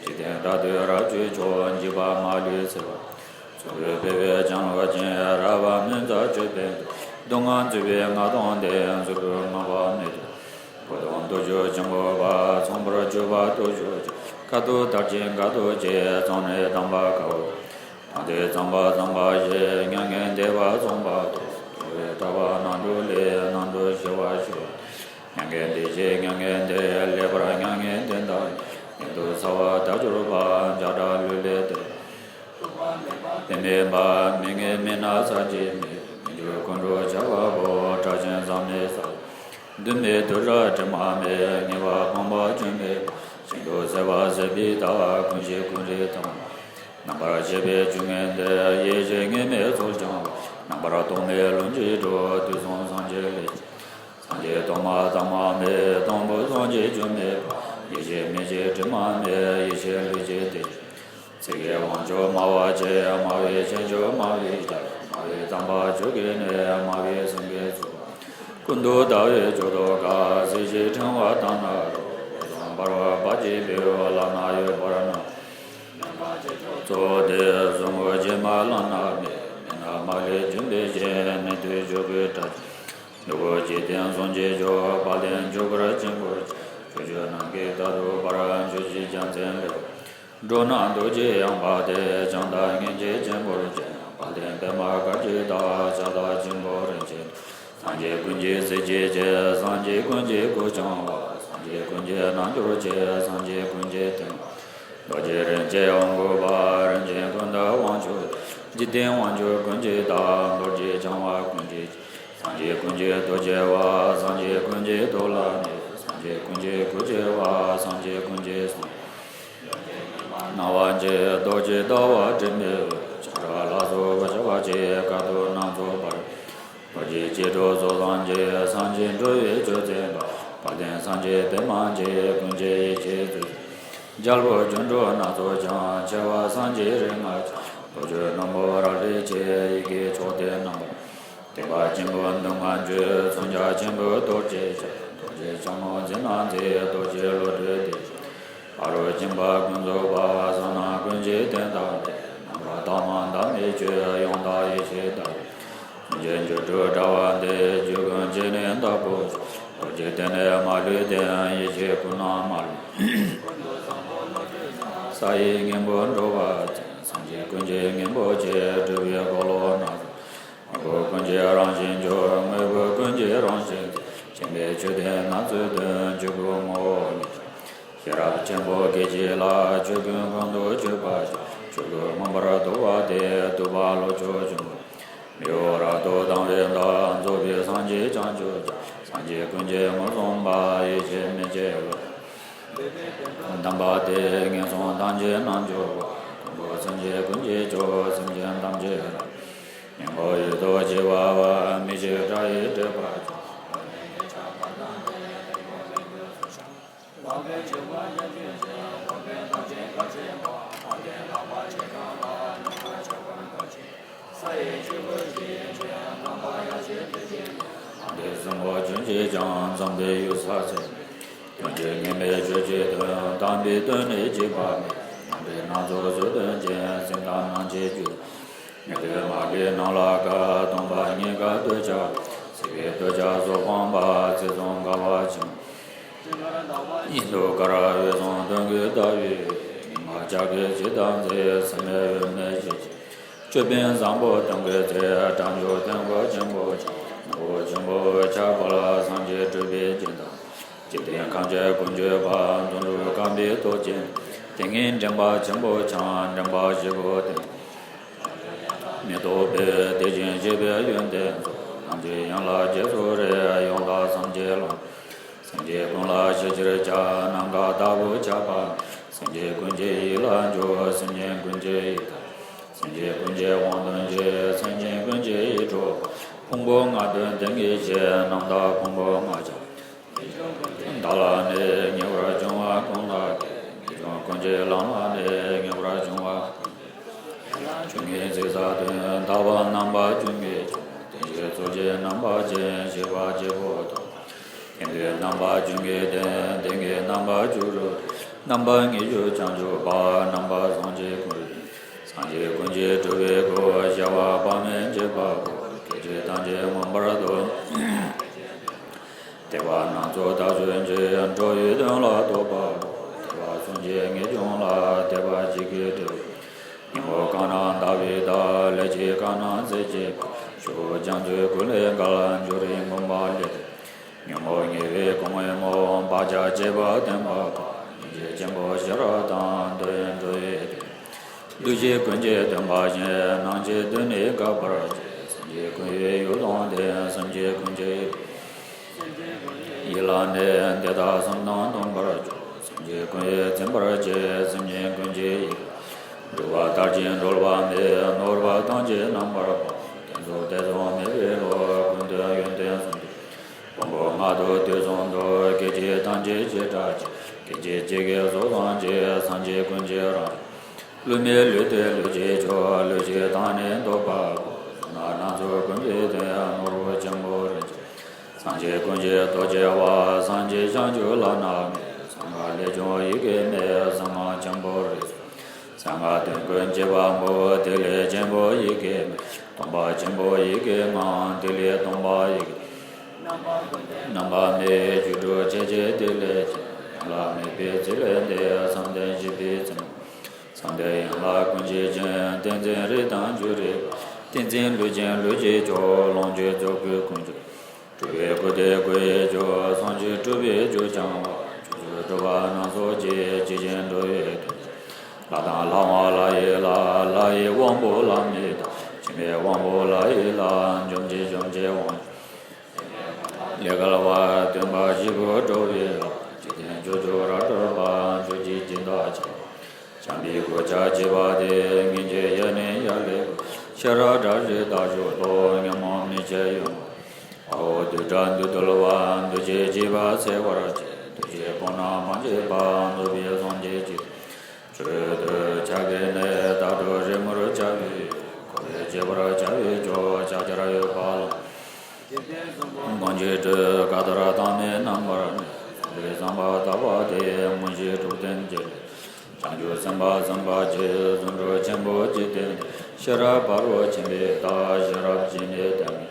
འཇིག་རྟེན་དགྲ་སྡེ་རབ་བྱེད་ཕྱོགས། འཇིགས་པ་མ་ལུས་སེལ་བ། ཚོགས་དཔག་པའི་ལྕང་ལོ་ཅན། རལ་པ་མིག་འཛུམ་ཅོད་པན་དེ། སྡུག་བསྔལ་འཇིགས་པའི་ངག་དང་ལྡན། གཟུགས་པོའི་རྔ་བ་མེ་ཏོག། འགྲོ་དོན་དུ་གྱུར་ཆེན་པོ་པ། ཚངས་པར་སྤྱོད་པ་དུ་གྱུར་ཅིག། ཁ་དོག་དར་ཅིག་དགའ་སྟོན་གྱི། གཙང་རིས་དམ་པ་དཀར་པོ། དམ་ཚིག་གཙང་པ་གཙང་བ་ཞིག། མྱ་ངན་འདས་པ་གཙང་བ་དང་། འགྲོ་བའི་གྲགས་པ་རྣམ་གྲོལ་ལས། རྣམ་གྲོལ་ཞི་བར་ཤོག། མྱ་ངན་འདས་ཞི་མྱ་ངན་འདས། ལེགས་པར་མྱ་ངན་འདས་མཐའ་ཡས། ཉིད་དུ་གསལ་བ་དལ་འབྱོར་པ། བརྒྱ་ཕྲག་ལུས་ལས་འདས། ཐོགས་པ་མེད་པ་མི་མངའི་མི་ནག་ས་གྱི་མི། མི་འགྱུར་ཀུན་འགྲོ་ཆགས་པ་པོ། དྲག་ཞན་ཟག་མེད་ས། གདོད་མའི་དུར་ཁྲོད་དྲི་མ་མེད། ཉེས་པ་སྤངས་པ་སྐྱོན་མེད་པ། ཞིང་དུ་གསལ་བ་གསལ་བའི་མཐའ། ཀུན་གཞི་ཀུན་རིག་དང་། རྣམ་པར་ཤེས་པའི་སྤྱོད་ངན་འདས། ཡེ་ཤེས་དངོས་མེད་ཚོལ་བྱང་བ། རྣམ་པར་རྟོག་མེད་ལྷུན་གྱིས་གྲུབ། དུས་གསུམ་སངས་རྒྱས་ལས། སངས་རྒྱས་ཐོག་མ་ཐ་མ་མེད། དང་པོ་སངས་རྒྱས་སྐྱོན་མེད་པ། ཡེ་ཤེས་མིག་གཅིག་དྲི་མ་མེད། ཡེ་ཤེས་ལུས་གཅིག་དེ། ཚིག་གི་དབང་ཕྱུག་སྨྲ་བ་ཆེ། སྨྲ་བའི་ཁྱུ་མཆོག་སྨྲ་བའི་རྒྱལ། སྨྲ་བའི་དམ་པ་ཆོས་ཀྱི་གནས། སྨྲ་བའི་སེང་གེ་གཙུག་པ། ཀུན་ཏུ་ཟླ་བའི་སྐྱོ་སྟོན་ཀ། གཟི་བརྗིད་ཕྲེང་བ་དང་ནི་རོ། འོད་སྲུང་འབར་བ་པ་ཅིག་ལུས། བླ་ན་ཡོད་པར་སྣང་། ཚོགས་དེ་གཟུགས་ངོ་བྱེ་མ་བླ་ན་མེད། མི་ནག་མ་ལུས་ལྗོན་པའི་ཞིང་། ནི་དུས་འཇུག་པའི་སྒྲ། འགྲོ་ཀུན་འཇིག་རྟེན་གཟུགས་ཀྱི་མཆོག། དཔལ་ལྡན་ཆོས་འཁོར་ཆེན་པོར་གྱུར། ཕྱོགས་བཅུ་ནམ་མཁའི་མཐས་གཏུགས་པར། བྱོན་ཞིང་རྒྱལ་མཚན་ལེགས། འགྲོ་རྣམས་སྟོབས་ཀྱིས་ཡངས་པ་སྟེ། བྱང་དང་སྙིང་རྗེ་ཆེན་པོར་གྱུར། དཔལ་ལྡན་པདྨ་དཀར་གྱི་བདག། ཕྱག་རྟགས་ཆེན་པོ་རིན་ཆེན། སངས་རྒྱས་ཀུན་གྱི་གཟི་བརྗིད་ཆེ། སངས་རྒྱས་ཀུན་གྱི་སྐུ་འཆང་བ། སངས་རྒྱས་ཀུན་གྱི་རྣལ་འབྱོར་ཆེ། སངས་རྒྱས་ཀུན་གྱི་དོན། རྡོ་རྗེ་རིན་ཆེན་དབང་བསྐུར་བ། རིན་ཆེན་ཀུན་ཏུ་དབང་ཕྱུག་འཇིག་རྟེན་དབང་ཕྱུག་ཀུན་གྱི་བདག། རྡོ་རྗེ་འཆང་བ་ཀུན་གྱི། སངས་རྒྱས་ཀུན་གྱི་རྡོ་རྗེ་བ། སངས་རྒྱས་ཀུན་གྱི་རྡོ་ལ་གནས། སངས་རྒྱས་ཀུན་གྱི་སྐུ་ཆེ་བ། སངས་རྒྱས་ཀུན་གྱི་གསུང་། སྣང་བ་འཆར། རྡོ་རྗེ་ཟླ་བ་སྤྲིན་པའི་འོད། ཆར་པ་ལ་སོགས་པ་ཞི་བ་ཆེ། དཀའ་ཐུབ་སྣ་ཚོགས་འབར། རྡོ་རྗེ་སྐྱེ་འགྲོ་ཚོགས་བསགས་འཆར། སངས་རྒྱས་འགྲོ་བའི་ཆོས་སྟོན་པ། དཔལ་ལྡན་སངས་རྒྱས་པདྨ་འཆར། ཀུན་གྱི་ཡེ་ཤེས་མཛོད། རྒྱལ་པོ་སྒྱུ་འཕྲུལ་སྣ་ཚོགས་འཆང་། ཆེ་བ་སངས་རྒྱས་རིགས་ལྔ་འཆང་། རྡོ་རྗེ་སྣམ་བུ་རལ་གྲི་ཆེ། ཡི་གེ་མཆོག་སྟེ་རྣམ་པར། བརྟན་པ་ཆེན་པོ་མདུང་ཁ་འགྱོད། མཚོན་ཆ་ཆེན་པོ་རྡོ་རྗེ་འཆང་། རྡོ་རྗེ་འཆང་ངོ་མཚན་རྣམས་མཛེས། རྡོ་རྗེ་བློ་གྲོས་སྡེ། ཕ་རོལ་ཕྱིན་པ་ཀུན་རྫོགས་པ། བསོད་ནམས་ཀུན་གྱི་རྟེན་དང་ལྡན། རྣམ་པར་དག་པ་བདག་མེད་སྤྱོད། ཡང་དག་ཡེ་ཤེས་ལྟ་བུ། སེམས་ཅན་སྒྱུ་འཕྲུལ་དྲ་བ་འདི། རྒྱུད་ཀུན་གྱི་ནི་བདག་པོ་ཆེ། རྡོ་རྗེ་གདན་ནི་མ་ལུས་རྟེན། ཡེ་ཤེས་སྐུ་རྣམས་མ་ལུས། ས་ཡི་སྔོན་པོ་འགྲོ་བ་ཅན། སངས་རྒྱས་ཀུན་གྱི་སྔོན་པོ་ཆེ། སྤྲུལ་པའི་འཁོར་ལོ་སྣ་ཚོགས། དངོས་པོ་ཀུན་གྱི་རང་བཞིན་འགྱུར། དངོས་པོ་ཀུན་གྱི་རང་བཞིན་ཏེ། མཁྱེན་པས་ཆོས་དོན་རྣམས་སུ་སྟོན། ཆོས་སྐུ་ངོ་བོ་ཉིད། ཤེས་རབ་ཆེན་པོ་སྐད་ཅིག་ལ། ཆོས་ཀུན་ཁོང་དུ་ཆུད་པ་ཞིག་ཆོས་སྐུ་མངོན་པར་རྟོགས་པ་སྟེ། རྟོགས་པ་བློ་མཆོག་ཆེན་པོ། མི་གཡོ་རབ་ཏུ་དང་བའི་བདག་རྫོགས་པའི་སངས་རྒྱས་བྱང་ཆུབ་ཀྱི། སངས་རྒྱས་ཀུན་གྱི་ངོ་བཟུང་བ། ཡེ་ཤེས་མན་ཆད་ལ། གདམས་པ་སྟེ། ངན་སོང་ཐམས་ཅད་རྣལ་འབྱོར་པ། མགོན་པོ་སེམས་ཅན་ཀུན་གྱི་མཆོག་སེམས་ཅན་ཐམས་ཅད་རབ། སྙིང་པོ་ཡོད་དོ་ཅེས་པ་པ། མི་ཤིགས་དགྲ་ཡིས་བསྒྲལ་བར་བྱ། ལས་གསུམ་པོ་ཆོས་ཀྱི་འཆང་། འཛམ་བུའི་ཡུལ་ས་ཚད། དོན་གྱི་ངེས་མེད་ཆོས་ཀྱི་དོན། དམ་པའི་དོན་ནི་བརྗེད་པ་མེད། རྣམ་པའི་སྣ་ཚོགས་བཟོ་དོན་ཅན། སེམས་དང་སྣང་མཆེད་བཅུ། ཉན་ཐོས་མ་གིས་སྣང་ལ་དགའ། སྟོང་པ་ཉིད་དགའ་འདོད་ཆགས། སྲིད་པའི་འདོད་ཆགས་སོགས་སྤངས་པ། ཚེ་བཟུང་དགའ་བ་ཆེན་པོ། ཡིན་དུ་དཀར་འོད་བཟུང་དོན་ཀུན་ལྟ་བུའི། ཉི་མ་ལྕགས་ཀྱུས་ཇི་ལྟར་མཛེས། སེམས་མེད་འོད་མེད་ཤེལ་གྱི། ཅོད་པན་བཟང་པོ་སྟོན་ཀའི་ཚལ། སྐྲ་མཆོག་སྟོན་ཀ་ཆེན་པོ་ཆེ། ནོར་བུ་ཆེན་པོ་ཆར་པ་ལ། སངས་རྒྱས་སྤྲུལ་པའི་སྤྱན་དང་། འཇིག་རྟེན་ཁམས་ཀྱི་ཀུན་སྤྱོད་པ། རྫུ་འཕྲུལ་རྐང་པའི་སྟོབས་ཅན། ཏིང་ངེ་འཛིན་འདྲེན་པ་ཆེན་པོ་འཆང་། འདྲེན་པ་བཞི་པོ་སྟེ། མི་རྟོག་པས་དེ་བཞིན་གཤེགས་པའི་ཡོན་ཏན་རྫོགས། ལམ་གྱི་ཡན་ལག་བརྒྱད་སོགས་རིག་ཡོངས་དག་སངས་རྒྱས་ལ། སེམས་ཅན་ཀུན་ལ་ཤེས་ཕྱིར་བྱ། ནམ་མཁའ་ལྟ་བུ་ཁྱབ་པ། སེམས་ཅན་ཀུན་གྱི་ཡིད་ལ་འཇུག་སེམས་ཅན་ཀུན་གྱི་ཡིད་དང་། སེམས་ཅན་ཀུན་གྱི་དབང་དོན་ཆེ། སེམས་ཅན་ཀུན་གྱི་ཡིད་འཕྲོག་པ། ཕུང་པོ་ལྔ་དོན་དེ་ངེས་ཤེས། རྣམ་དག་ཕུང་པོ་ལྔ་ཆགས། བདག་ལ་ནི་ཉེ་བར་སྦྱོང་བ་ཀུན་ལ་གལ། ངེས་འབྱུང་ཀུན་གྱི་ལམ་ལ་ནི། ཉེ་བར་སྦྱོང་བ་ཀུན། བཅུ་གཉིས་ཚིག་གསལ་དོན། དག་པ་རྣམ་པ་བཅུ་གཉིས་ཀྱང་། བདེན་བཞིའི་ཚུལ་གྱིས་རྣམ་པར་བཅད། ཤེས་པ་བརྒྱད་པོ་དང་། དེ་དུས་རྣམ་པ་བཅུ་གཉིས་ལྡན། དེ་སྔའི་རྣམ་པ་བཅུ་དྲུག་རྣམ་པ་དངོས་གྱུར་བྱང་ཆུབ་པ། རྣམ་པ་སངས་རྒྱས་ཀུན། སངས་རྒྱས་ཀུན་གྱི་སྤྲུལ་པའི་སྐུ། བྱ་བ་དཔག་མེད་བྱེད་པ་པོ། སྐད་ཅིག་ཐམས་ཅད་མངོན་པར་རྟོགས། དད་པ་སྣ་ཚོགས་བདག་རྫོགས་ཀྱི། འགྲོ་བའི་དོན་ལ་གཏོགས་པ་པོ། དད་པ་གསུམ་གྱིས་ངེས་འབྱུང་ལ། དད་པ་གཅིག་གིས་སྤྲུལ། སྙིང་པོ་གང་རྣམས་བདག་པོའི་བདག་ལས་ཀྱི་གང་རྣམས་ཟད་བྱེད་པ། ཆོས་སྐུ་རྒྱ་མཚོའི་སྐུ་ལས་འགལ། འབྱུང་རིགས་མུན་པ་ལས། ཉོན་མོངས་ཉེས་པའི་གོང་འོག་མོ། བག་ཆགས་བཅས་པ་བརྟན་པ་པོ། སྙིང་རྗེ་ཆེན་པོ་ཤེས་རབ་དང་། འདོད་ཡོན་འགྲོ་བའི་དོན། འདུ་བྱེད་ཀུན་གྱི་སྟོན་པ་བཞིན། སྣང་མཆེད་དུ་ནི་དགག་པར་བྱེད། སེམས་ཅན་ཀུན་གྱི་ཡུལ་དང་ལྡན། སེམས་ཅན་ཀུན་གྱི་ཡིད་ལ་ནི། འདི་དག་གསུམ་དང་སྟོན་པར་བྱེད། སེམས་ཅན་ཀུན་ཡིད་ཚིམ་པར་བྱེད། སེམས་ཅན་ཀུན་གྱི་ཡིད། འགྲོ་བ་ལྟར་གྱི་གྲོལ་བ་མེད། ནོར་བ་ཐམས་ཅད་རྣམ་པར་སྤངས། དེ་ཚོགས་ཐེ་ཚོམ་མེད་པའི་བློ། ཀུན་དོན་ཡོན་ཏན་གསུམ་གྱི། ཕུང་པོ་ལྔ་དང་དུས་གསུམ་དུ། སྐད་ཅིག་ཐམས་ཅད་ཇི་ལྟར་གྱི། སྐད་ཅིག་གཅིག་གིས་སོ་སངས་རྒྱས། སངས་རྒྱས་ཀུན་གྱི་རང་བྱུང་། བསླུ་མེད་ལུས་ཏེ་ལུས་ཀྱི་མཆོག་ལུས་ཀྱི་མཐའ་ནི་ཐོབ་པ་པོ། བསོད་ནམས་སྣ་ཚོགས་ཀུན་གྱི་རྟེན། ནོར་བུ་ཆེན་པོ་རིན་ཆེན། སངས་རྒྱས་ཀུན་གྱི་རྡོ་རྗེ་བ། སངས་རྒྱས་བྱང་ཆུབ་བླ་ན་མེད། གསང་སྔགས་ལས་བྱུང་ཡི་གེ་མེད། གསང་སྔགས་ཆེན་པོ་རིགས་གསུམ། གསང་སྔགས་དོན་ཀུན་བསྐྱེད་པ་པོ། ཐིག་ལེ་ཆེན་པོ་ཡི་གེ་མེད། སྟོང་པ་ཆེན་པོ་ཡི་གེ་ལྔ། ཐིག་ལེ་སྟོང་པ་ཡི་གེ། རྣམ་པ་མེད། བཅུ་དྲུག་ཕྱེད་ཕྱེད་ཐིག་ལེ་ཅན། ཡན་ལག་མེད་པའི་ཐིག་ལེ་འདི། བསམ་གཏན་བཞི་པའི་ཚིམ། བསམ་གཏན་ཡན་ལག་ཀུན་གྱི་རྒྱན། ཏིང་འཛིན་རིགས་དང་འབྱུང་རིགས། ཏིང་འཛིན་ལུས་ཅན་ལུས་ཀྱི་མཆོག་ལོངས་སྤྱོད་རྫོགས་སྐུའི་ཀུན་འབྱུང་། སྤྲུལ་པའི་སྐུ་སྟེ་སྐུ་ཡི་མཆོག་སངས་རྒྱས་སྤྲུལ་པའི་རྒྱུ་འཆང་བ། ཕྱོགས་བཅུའི་སྤྲུལ་པ་སྣ་ཚོགས་ཀྱིས་ཇི་བཞིན་འགྲོ་བའི་དོན་བྱེད། ལྷ་དང་ལྷ་དབང་ལྷ་ཡི་ལྷ། ལྷ་ཡི་དབང་པོ་ལྷ་མི་དང་། ཆེན་པོའི་དབང་པོ་ལྷ་ཡི་ལྷ། འཇོམས་བྱེད་འཇོམས་བྱེད་དབང་ཕྱུག་ལས་བརྒལ་བ། སྟོན་པ་བཞི་པོ་འགྲོ་བའི་ལམ། འཇིག་རྟེན་ཕྱོགས་བཅུ་རབ་སྤྲུལ་པ། ཕྱོགས་བཅུའི་སྦྱིན་བདག་ཆེན་པོ། བྱམས་པའི་གོ་ཆ་བཅས་པ་སྟེ། སྔོན་གྱི་ཡབ་ནས་ཡར་ལས་འགོ། ཤེས་རབ་དྲ་རྒྱའི་དར་ཅོ་ཏོག་སྔོན་མོ་མེ་ལྕེ་གཡུ། དཔའ་བོ་བདུད་དགྲ་འདུལ་བ། འདུལ་བྱེད་བྱིས་པ་སེལ་བར་བྱེད། འདུལ་བྱེད་དཔུང་རྣམས་དབང་བྱེད་པ། རྫོགས་པའི་སངས་རྒྱས་ཀྱི། མཆོད་དུ་ཆགས་པའི་གནས། ལྟ་གྲུབ་རི་མོར་བྱ་བའི། འཁོར་བའི་བྱེད་པར་བྱ་བའི་མཆོག་ཆ་ཁྱབ་ཡོད་པ་ལ། གང་ཅི་སྤྲུལ་ག་ལྟར་བལྟམས་ནས་རྣམ་པར་གནོན། བཟང་པོའི་བསམ་པ་དག་པ་སྟེ། མངོན་ཤེས་དྲུག་ལྡན་གྱི་ལས། བྱང་ཆུབ་སེམས་དཔའ་སེམས་དཔའ་ཆེ། རྫུ་འཕྲུལ་ཆེན་པོ་འཇིག་རྟེན་འདིར། ཤེས་རབ་ཕ་རོལ་ཕྱིན་པའི་བདག་ཤེས་རབ་ཀྱི་གནས་དང་ནི།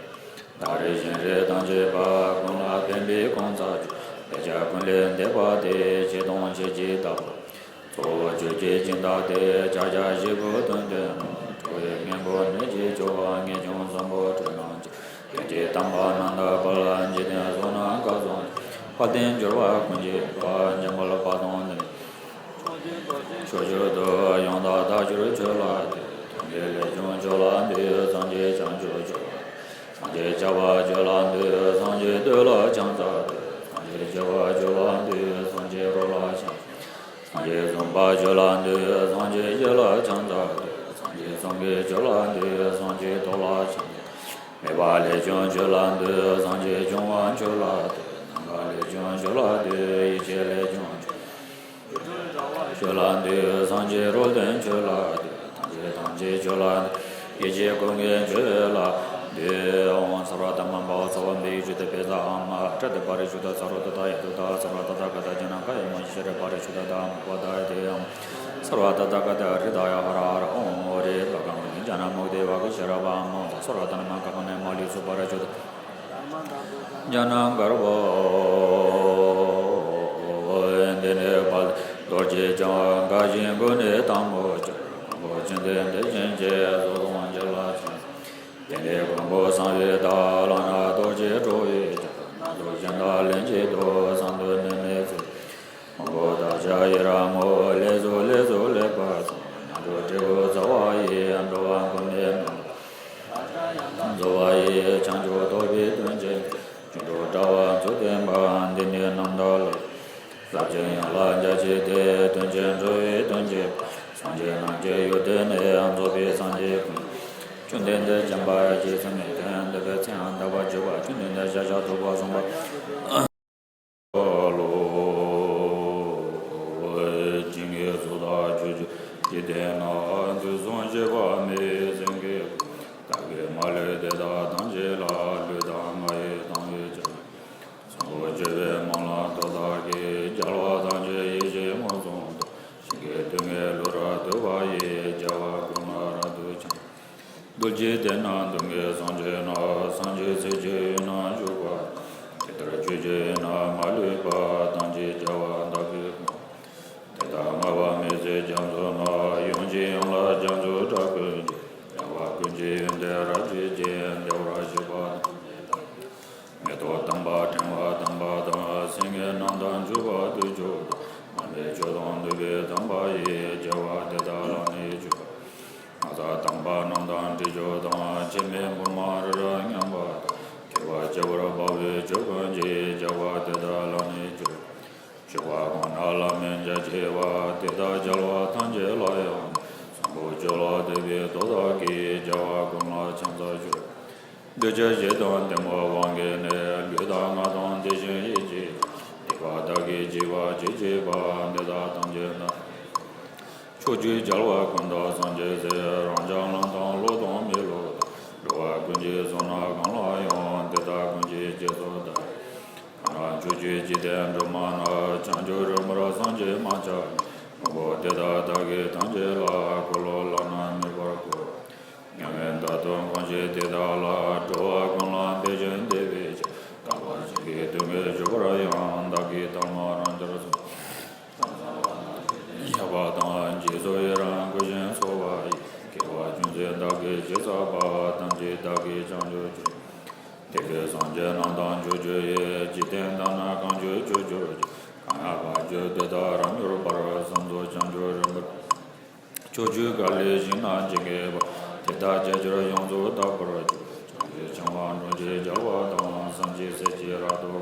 བདག་རིག་གཞན་རིག་ཐམས་ཅད་པ། ཀུན་ལ་ཕན་པའི་གང་ཟག་མཆོག་ལེགས་སྦྱར་ཀུན་ལས་འདས་པ་སྟེ། ཆེ་དང་ཆེ་ཇི་ལྟ་བུ། གཙོ་བོ་ཆོས་ཀྱི་སྦྱིན་བདག་སྟེ། ཕྱག་རྒྱ་བཞི་པོ་དོན་སྟོན་ནོ། འགྲོ་བའི་ངན་པོ་ནད་ཀྱིས་གཅོད་པ། ངེས་འབྱུང་བཟང་པོ་སྐྲོད་ལམ་གྱི། ལས་ཀྱི་དམ་པ་རྣམ་དག་པ་ལ། འཇིག་རྟེན་བསོད་ནམས་སྐལ་བཟང་ཅན། དཔལ་ལྡན་འབྱོར་པ་ཀུན་གྱི་གཙོ། འཇམ་དཔལ་དཔའ་དང་ལྡན། ཕྱོགས་བཅུ་དུ་ཡང་དག་བདག་གྱུར་ཁྱོད་ལ་འདུད། དོན་གྱི་ལས་ཀྱང་ཁྱོད་ལ་འདུད། སངས་རྒྱས་བྱང་ཆུབ་ཁྱོད་ལ། སངས་རྒྱས་ཆགས་པ་ཁྱོད་ལ་འདུད། སངས་རྒྱས་འདོད་ལ་ཕྱག་འཚལ་འདུད། སངས་རྒྱས་སྐྱེ་བ་ཁྱོད་ལ་འདུད། སངས་རྒྱས་རོ་ལ་ཕྱག་འཚལ། སངས་རྒྱས་བཟང་པོ་ཁྱོད་ལ་འདུད། སངས་རྒྱས་ཡིད་ལ་ཕྱག་འཚལ་འདུད། སངས་རྒྱས་བསམ་གྱིས་ཁྱོད་ལ་འདུད། སངས་རྒྱས་ཐོབ་ལ་ཕྱག་འཚལ། མེད་པ་ལས་བྱུང་ཁྱོད་ལ་འདུད། སངས་རྒྱས་བྱུང་བ་ཁྱོད་ལ་འདུད། ནམ་མཁའ་ལས་བྱུང་ཁྱོད་ལ་འདུད། ཡེ་ཤེས་ལས་བྱུང་ཁྱོད། ཁྱོད་ལ་འདུད། སངས་རྒྱས་རོལ་སྟོན་ཁྱོད་ལ་འདུད། ཐམས་ཅད་ཐམས་ཅད་ཁྱོད་ལ་འདུད། ཡེ་ཤེས་ཀུན་གྱི་ཁྱོད་ལ་འདུད། ཨོཾ་སརྦ་དྷརྨ་བྷ་སརྦ་བི་ཡེ་ཇུ་ཏ་པེ་ཛ་ཨ་མ་ཏྲ་ཏི་པ་རི་ཤུ་ཏ་ས་རོ་ཏ་ཏ་ཡ་ཏུ་ཏ་སརྦ་ཏ་ཐཱ་ག་ཏ་ཛྙཱ་ན་ག་ཡ་མ་ཤི་ཤ་ར་པ་རི་ཤུ་ཏ་དྷརྨ་པ་དྷ་ཡ་ཏེ་ཨ་མ་སརྦ་ཏ་ཐཱ་ག་ཏ་ཧྲི་ད་ཡ་ཧ་ར་ཧ་ར། ཨོཾ་ཨོ་རི་བྷ་ག་མ་ནི་ཛྙཱ་ན་མུག་དྷི་བྷ་ག་ཤ་ར་བ་མ་ཏ་སརྦ་ཏ་ན་མ་ག་ག་ནི་མ་ལི་སུ་པ་ར་ཅོ་ཏ་ཛྙཱ་ན་གརྦྷོ་འདི་ནི་དཔལ་རྡོ་རྗེ་འཆང་། དགའ་བཞིན་ཀུན་ནས་དང་པོར་གྱུར། མགོན་པོ་ཆེན་ཏེ་དེ་བཞིན་གཤེགས། སོ་སོ་དབང་བྱེད་ལ་ཕྱག་འཚལ། དེ་ནས་མགོན་པོ་གསང་བའི་བདག་ལག་ན་རྡོ་རྗེ་གྲོ་བོའི་རྒྱན། སྣ་ཚོགས་གཞན་དག་ལན་གཅིག་ཏུ་གསང་དུ་ནི་མེད་ཚུལ། མགོན་པོ་དར་ཕྱར་ཡི་རང་ངོ་བོ། ལེགས་སོ་ལེགས་སོ་ལེགས་པར་གསུངས། རྣམ་གྲོལ་འབྲས་བུ་རྩ་བ་ཡི། འགྲོ་བ་ཀུན་ལས་རྣམ་པར་རྫོགས་པ་ཡི། བྱང་ཆུབ་ཐོབ་པའི་དོན་ཆེན་པོ། སྒྱུ་འཕྲུལ་དྲ་བ་མཚོན་བསྟན་པ། འདི་ནི་རྣམ་དག་ལ། ཟབ་ཅིང་ཡངས་ལ་རྒྱ་ཆེ་སྟེ། དོན་ཆེན་འགྲོ་བའི་དོན་བྱེད་པ། སངས་རྒྱས་རྣམས་ཀྱི་ཡུལ་དེ་ནས། རྫོགས་པའི་སངས་རྒྱས་ཀུན། བཅོམ་ལྡན་འདས་འཇམ་དཔལ་རྒྱལ་སྲས་མའི་དོན་བསྡུས་པའི་ཚེ་ཡང་དག་པར་བརྗོད་པ། བཅོམ་ལྡན་འདས་ཤཱཀྱ་ཐུབ་པ་གསུངས་པ། ལོ། ཇི་སྙེད་སུ་དག་ཆོས་ཀྱི་འཇིག་རྟེན་ན། དུས་གསུམ་གཤེགས་པ་མི་ཟད་མཁས་པ། བདག་གིས་མ་ལུས་དེ་དག་ཐམས་ཅད་ལ། ལུས་དང་ངག་ཡིད་དང་བས་ཀྱང་། གསོན་པོར་གྱུར་པའི་སྨོན་ལམ་མཐའ་དག་གིས། རྒྱལ་བ་ཐམས་ཅད་ཡིད་བཞིན་མངོན་སུམ་དུ། ཇི་སྙེད་དུས་ངེས་ལུས་རབ་ཐོབ་པ་ཡི། རྒྱལ་བ་ཀུན་ལ་རབ་ཏུ་ཕྱག་འཚལ། རྡུལ་གཅིག་སྟེང་ན་སྡུག་བསྔལ་སངས་རྒྱས་རྣམས། སངས་རྒྱས་ཚེ་གཅིག་ཡུན་རིང་བཞུགས་པ་དང་། ཇི་ལྟར་ཆོས་ཀྱི་ཡུལ་རྣམས་མ་ལུས་པ། ཐམས་ཅད་རྒྱལ་བ་དག་གིས་བསྐོར། དེ་དག་བསྔགས་པ་མི་ཟད་རྒྱ་མཚོ་རྣམས། ཡུམ་གྱི་ཡུམ་ལ་རྒྱ་མཚོའི་སྒྲ་ཀུན་གྱི། རྒྱལ་བ་ཀུན་གྱི་ཡོན་ཏན་རབ་བརྗིད་ཅན། བདེ་བར་གཤེགས་པ་ཐམས་ཅད་དང་། མེ་ཏོག་དམ་པ་ཕྲེང་བ་དམ་པ་དང་། སེང་གེ་རྣམས་དང་འཇུག་པ་དུས་མཆོག་དང་། མ་འདྲེས་ཆོས་དང་ལྡན་པའི་དམ་པ་ཡིས། རྒྱལ་བ་དེ་དག་ལ་ནི་མཆོད་པ། ནགས་ཚལ་དམ་པ་རྣམས་དང་དྲི་མཆོག་དང་། འཆི་མེད་ཕུར་མ་རི་རབ་མཉམ་པ་དང་། སྐྱེ་བ་བསྐྱེད་པར་དཔའ་བོས་ཆོས་ཀུན་གྱིས། རྒྱལ་བ་དེ་དག་ལ་ནི་མཆོད་པ། མཆོད་པ་གང་དག་ལ་མིང་རྒྱ་ཆེ་བ། དེ་དག་རྒྱལ་བ་ཐམས་ཅད་ལ་ཡང་། བཟང་པོ་ཁྱོད་ལ་འདུད་པའི་བདག་དག་གིས། རྒྱལ་བ་ཀུན་ལ་ཕྱག་འཚལ་ཞུ། འདུས་བྱས་བཞི་དང་གཏི་མུག་དབང་གིས་ནི། ལུས་དང་ངག་དང་དེ་བཞིན་ཡིད་ཀྱིས་ཀྱང་། སྡིག་པ་དག་གིས་བགྱིས་པ་ཅི་མཆིས་པ། འདི་དག་ཐམས་ཅད་ནི། ཕྱོགས་བཅུའི་རྒྱལ་བ་ཀུན་བདག་སངས་རྒྱས་སྲས། རང་ཅག་ལམ་དང་ཀླུ་དང་མི་ཀླུ་དང་། འགྲོ་བ་ཀུན་གྱི་བསོད་ནམས་གང་ལ་ཡང་། དེ་དག་ཀུན་གྱི་རྗེས་སུ་བདག་སློབ་ཅིང་། ཕྱོགས་བཅུའི་འཇིག་རྟེན་སྒྲོན་མ་རྣམས། བྱང་ཆུབ་རི་མོར་སངས་རྒྱས་མ་ཆགས་ཀྱི། མགོན་པོ་དེ་དག་བདག་གིས་ཐམས་ཅད་ལ། འཁོར་ལོ་བླ་ན་མེད་པར་བསྐོར། མྱ་ངན་འདའ་སྟོན་གང་བྱེད་དེ་དག་ལ། འགྲོ་བ་ཀུན་ལ་ཕན་ཞིང་བདེ་བའི་ཕྱིར། དག་པར་བྱིན་གྱིས་དུས་ངེས་གྱུར་པར་ཡང་། བདག་གིས་ཐལ་མོ་རང་འདར་སོང་། བཤགས་པ་དང་རྗེས་སུ་ཡི་རང་བསྐུལ་ཞིང་གསོལ་བ་ཡི། དགེ་བ་ཅུང་ཟད་བདག་གིས་ཅི་བསགས་པ། བདག་གིས་བྱང་ཆུབ་ཅིང་། དེ་སྐད་སངས་རྒྱས་རྣམས་དང་ཕྱོགས་བཅུ་ཡི། འཇིག་རྟེན་དག་ན་གང་བྱོན་ཕྱོགས་བཅུར་གྱུར། གང་ཡང་བར་གྱུར་དེ་དག་རབ་མྱུར་བར། བསམ་རྫོགས་བྱང་ཆུབ་རིམ་པར། ཕྱོགས་བཅུའི་ག་ལའི་ཞིང་རྣམས་ཇི་སྙེད་པ། དེ་དག་རྒྱ་ཆེར་ཡོངས་སུ་དག་པར་གྱུར། བྱང་ཆུབ་ཕྱིར་འོང་འགྲོ་ཞིང་རྒྱལ་བ་དང་། སེམས་ཅན་སྲིད་ཀྱི་རབ་ཏུ།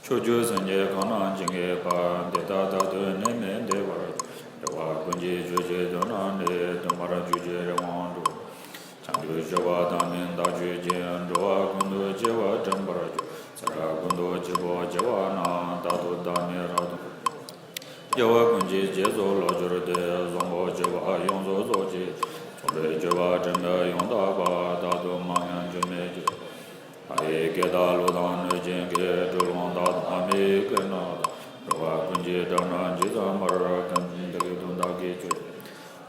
ཕྱོགས་བཅུའི་སེམས་ཅན་གང་རྣམས་ཇི་སྙེད་པ། དེ་དག་རྟག་ཏུ་ནད་མེད་བདེ་བར་གྱུར། འགྲོ་བ་ཀུན་གྱི་རྒྱུ་བྱེད་དོན་རྣམས་ནི། མཐུན་པར་གྱུར་ཅིག་རིམ་གྱིས་འགྲོ། བྱང་ཆུབ་སྤྱོད་པ་དམ་པའི་བདག་རྒྱུད་ཅན། འགྲོ་བ་ཀུན་ཏུ་སྐྱེ་བ་དྲན་པར་གྱུར། ཚེ་རབས་ཀུན་ཏུ་འཆི་འཕོ་སྐྱེ་བ་རྣམས། རྟག་ཏུ་བདག་ནི་རབ་ཏུ། སྐྱེ་བ་ཀུན་གྱི་རྗེས་སུ་བསླུར་གྱུར་ཏེ། བཟང་པོ་སྤྱོད་པ་ཡོངས་སུ་རྫོགས་བྱེད། ཕྱོགས་རིས་སྤྱོད་པ་དྲན་པས་ཡང་དག་པ། རྟག་ཏུ་མ་ངེས་འགྱུར་མེད་ཀྱི། ལྷ་ཡི་སྐད་དང་ཀླུ་དང་གནོད་སྦྱིན་སྐད། འགྲོ་ལོང་དག་དང་མི་ཡི་སྐད་རྣམས་དང་། འགྲོ་བ་ཀུན་གྱི་སྒྲ་རྣམས་ཇི་ཙམ་པར། ཀུན་གྱི་དོན་བདག་གིས་ཆོས།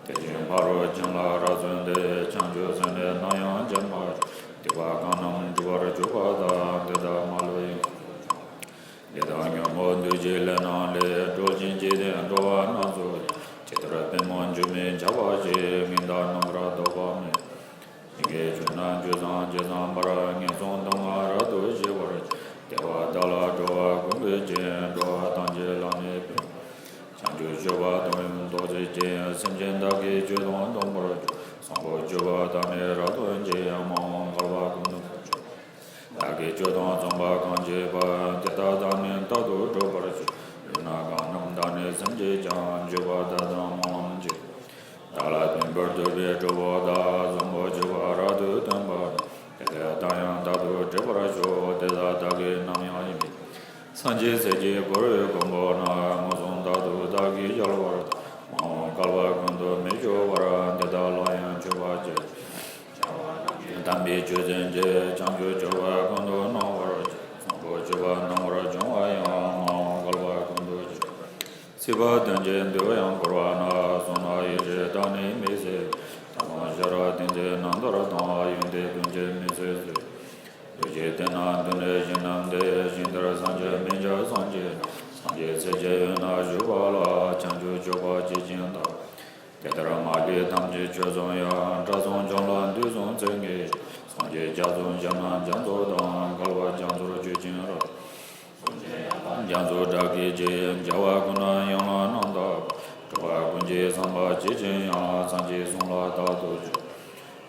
དེ་བཞིན་ཕ་རོལ་ཕྱིན་ལ་རབ་གསལ་ཏེ། བྱང་ཆུབ་སེམས་ནི་ནམ་ཡང་བརྗེད་མ་བྱུང་། སྡིག་པ་གང་རྣམས་སྒྲིབ་པར་གྱུར་པ་དག། དེ་དག་མ་ལུས་ཡོངས་སུ་བྱང་། ལས་དང་ཉོན་མོངས་འདུ་བྱེད་ལས་རྣམས་ལས། གྲོལ་ཞིང་འཇིག་རྟེན་འགྲོ་བ་རྣམས་སུ། ཇི་ལྟར་པདྨོ་འབྱུང་བའི་ཆར་པ་བཞིན། ངེས་དང་རྣམ་པར་དག་པ་མེད། ཞིང་གི་རྒྱུ་རྣམས་ཇི་ཙམ་ཇི་ཙམ་པར། ངན་སོང་སྡུག་བསྔལ་རབ་ཏུ་ཞི་བར་བྱེད། དེ་བ་དག་ལ་འགྲོ་བ་ཀུན་ཕན་ཅིང་། འགྲོ་བ་ཐམས་ཅད་ལ་ནི་ཕན། བྱང་ཆུབ་སྤྱོད་པ་དང་ཡང་ཟློག་བྱེད་ཅིང་། སེམས་ཅན་བདག་གིས་སྤྱོད་དང་སྡོམ་པར་བྱ། བཟང་པོ་སྤྱོད་པ་དག་ནི་རབ་སྟོན་ཅིང་། མ་འོངས་བསྐལ་པ་ཀུན་ཏུ་བདག་གིས་སྤྱོད་དང་བརྩོན་པ་གང་བྱས་པ། དེ་དག་བདག་ནི་རྟག་ཏུ་སྒྲུབ་པར་བྱ། ལུས་ངག་གི་རྣམ་དག་ནི་སེམས་ཀྱིས་ཀྱང་། སྤྱོད་པ་དག་དང་སྨོན་ལམ་བཅས། བདག་ལ་ཕན་པར་འདོད་པས་གྲོགས་པོ་དག། བཟང་པོ་སྤྱོད་པ་རབ་ཏུ་སྟོན་པ་ནི། དེ་དག་བདག་ཡང་རྟག་ཏུ་འགྲུབ་པར་ཤོག། དེ་དག་བདག་གིས་ནམ་ཡང་ཡིད་མི་ཆེས། སངས་རྒྱས་སྲས་ཀྱིས་བསྐོར་བའི་མགོན་པོ་རྣམས། མངོན་སུམ་རྟག་ཏུ་བདག་གིས་མཇལ་བར་སྟོན། མ་འོངས་བསྐལ་པ་ཀུན་ཏུ་མི་སྐྱོ་བར། དེ་དག་ལ་ཡང་མཆོད་པ་བྱས། དམ་པའི་ཆོས་བསྟན་ཏེ། བྱང་ཆུབ་སྤྱོད་པ་ཀུན་ཏུ་སྣང་བར་བྱ། བཟང་པོ་སྤྱོད་པ་སྣང་བར་བྱུང་བ་ཡང་། མ་འོངས་བསྐལ་པ་ཀུན་ཏུ་སྐྱེ། སྲིད་པ་གདོན་བགེགས་འདུལ་བའི་འཁོར་བ་ན། བསོད་ནམས་ཡེ་ཤེས་དག་ནི་མི་ཟད། ཐབས་དང་ཤེས་རབ་ཏིང་འཛིན་རྣམ་ཐར་དང་། ཡོན་ཏན་ཀུན་གྱི་མི་ཚེ་བསོད། འདུ་བྱེད་དེ་རྣམས་འདུལ་ནས་ཞིང་རྣམས་འདིར། ཞིང་དེར་སངས་རྒྱས་མི་འཇིགས་སངས་རྒྱས། སངས་རྒྱས་སྲས་ཀྱི་དབུས་ན་བཞུགས་པ་ལ། བྱང་ཆུབ་སྤྱོད་པ་སྤྱད་ཅིང་བདག་དེ་ལྟར་མ་ལུས་ཐམས་ཅད་ཆོས་སུ་ཡང་། དགྲ་བཅོམ་འཇོམས་ལ་དུས་གསུམ་ཚེ་ངེས་ཤིང་། སངས་རྒྱས་རྒྱ་མཚོ་འཇམ་དབྱངས་རྒྱ་མཚོ་དང་། བསྐལ་པ་རྒྱ་མཚོར་སྤྱོད་ཅིང་རབ། རྒྱ་མཚོ་སྒྲ་སྐད་ཀྱིས། རྒྱལ་བ་ཀུན་ལ་ཡང་རྣམ་དག་པ། འགྲོ་བ་ཀུན་གྱི་བསམ་པ་བརྗེད་ཅིང་ཡང་། སངས་རྒྱས་གསུང་ལ་རྟག་ཏུ་ཆོས།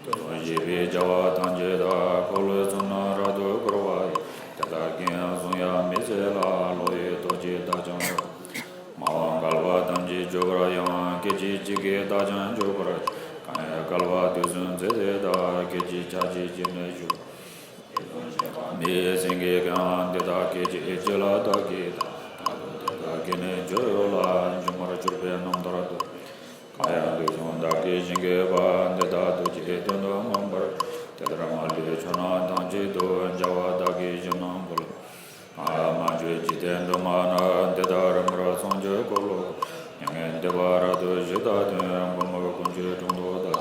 དེ་དང་བཅས་པའི་རྒྱལ་བ་ཐམས་ཅད་དག །འཁོར་ལོའི་ཚུལ་རྣམས་རབ་ཏུ་བསྐོར་བ་ཡི། དེ་དག་གིས་ཡང་གསུང་ཡང་མི་ཟད་ལ། བློ་ཡི་རྡོ་རྗེས་བདག་ཀྱང་སྒྲོལ། མ་འོངས་བསྐལ་པ་ཐམས་ཅད་སྐྱོབ་པར་ཡང་། སྐད་ཅིག་གཅིག་གིས་བདག་ཀྱང་སྐྱོབ་པར་བྱེད། གང་ཡིན་བསྐལ་པ་དུས་གསུམ་ཚེ་འདི་དག །སྐད་ཅིག་ཆ་གཅིག་གིས་ནི་སྐྱོབ། མི་ཡི་སེང་གེ་གང་འདི་དག་སྐད་ཅིག་གཅིག་ལ་བདག་གིས་བལྟ། རྟག་ཏུ་དེ་དག་གི་ནི་སྐྱོབ་ཡུལ་ལ། འབྱུང་བར་གྱུར་པའི་རྣམ་ཐར་ཏོ། གང་ཡང་དུས་གསུམ་བདག་གིས་བཞེངས་པའི་དཔལ། འདི་དག་ཐུགས་ཀྱི་དོན་དུ་མངོན་པར་བྱ། དེ་ལྟར་མ་ལུས་ཕྱོགས་རྣམས་ཐམས་ཅད་དུ། རྒྱལ་བ་བདག་གིས་ཞིང་རྣམས་བསྐོར། ང་ཡང་མ་བྱོན་འཇིག་རྟེན་སྒྲོན་མ་ན། འདི་དག་རིམ་པར་སངས་རྒྱས་འཁོར་ལོ། མྱ་ངན་འདས་པ་རབ་ཏུ་ཞི་བདག་དོན། མགོན་པོ་ཀུན་གྱི་དྲུང་དུ་བདག་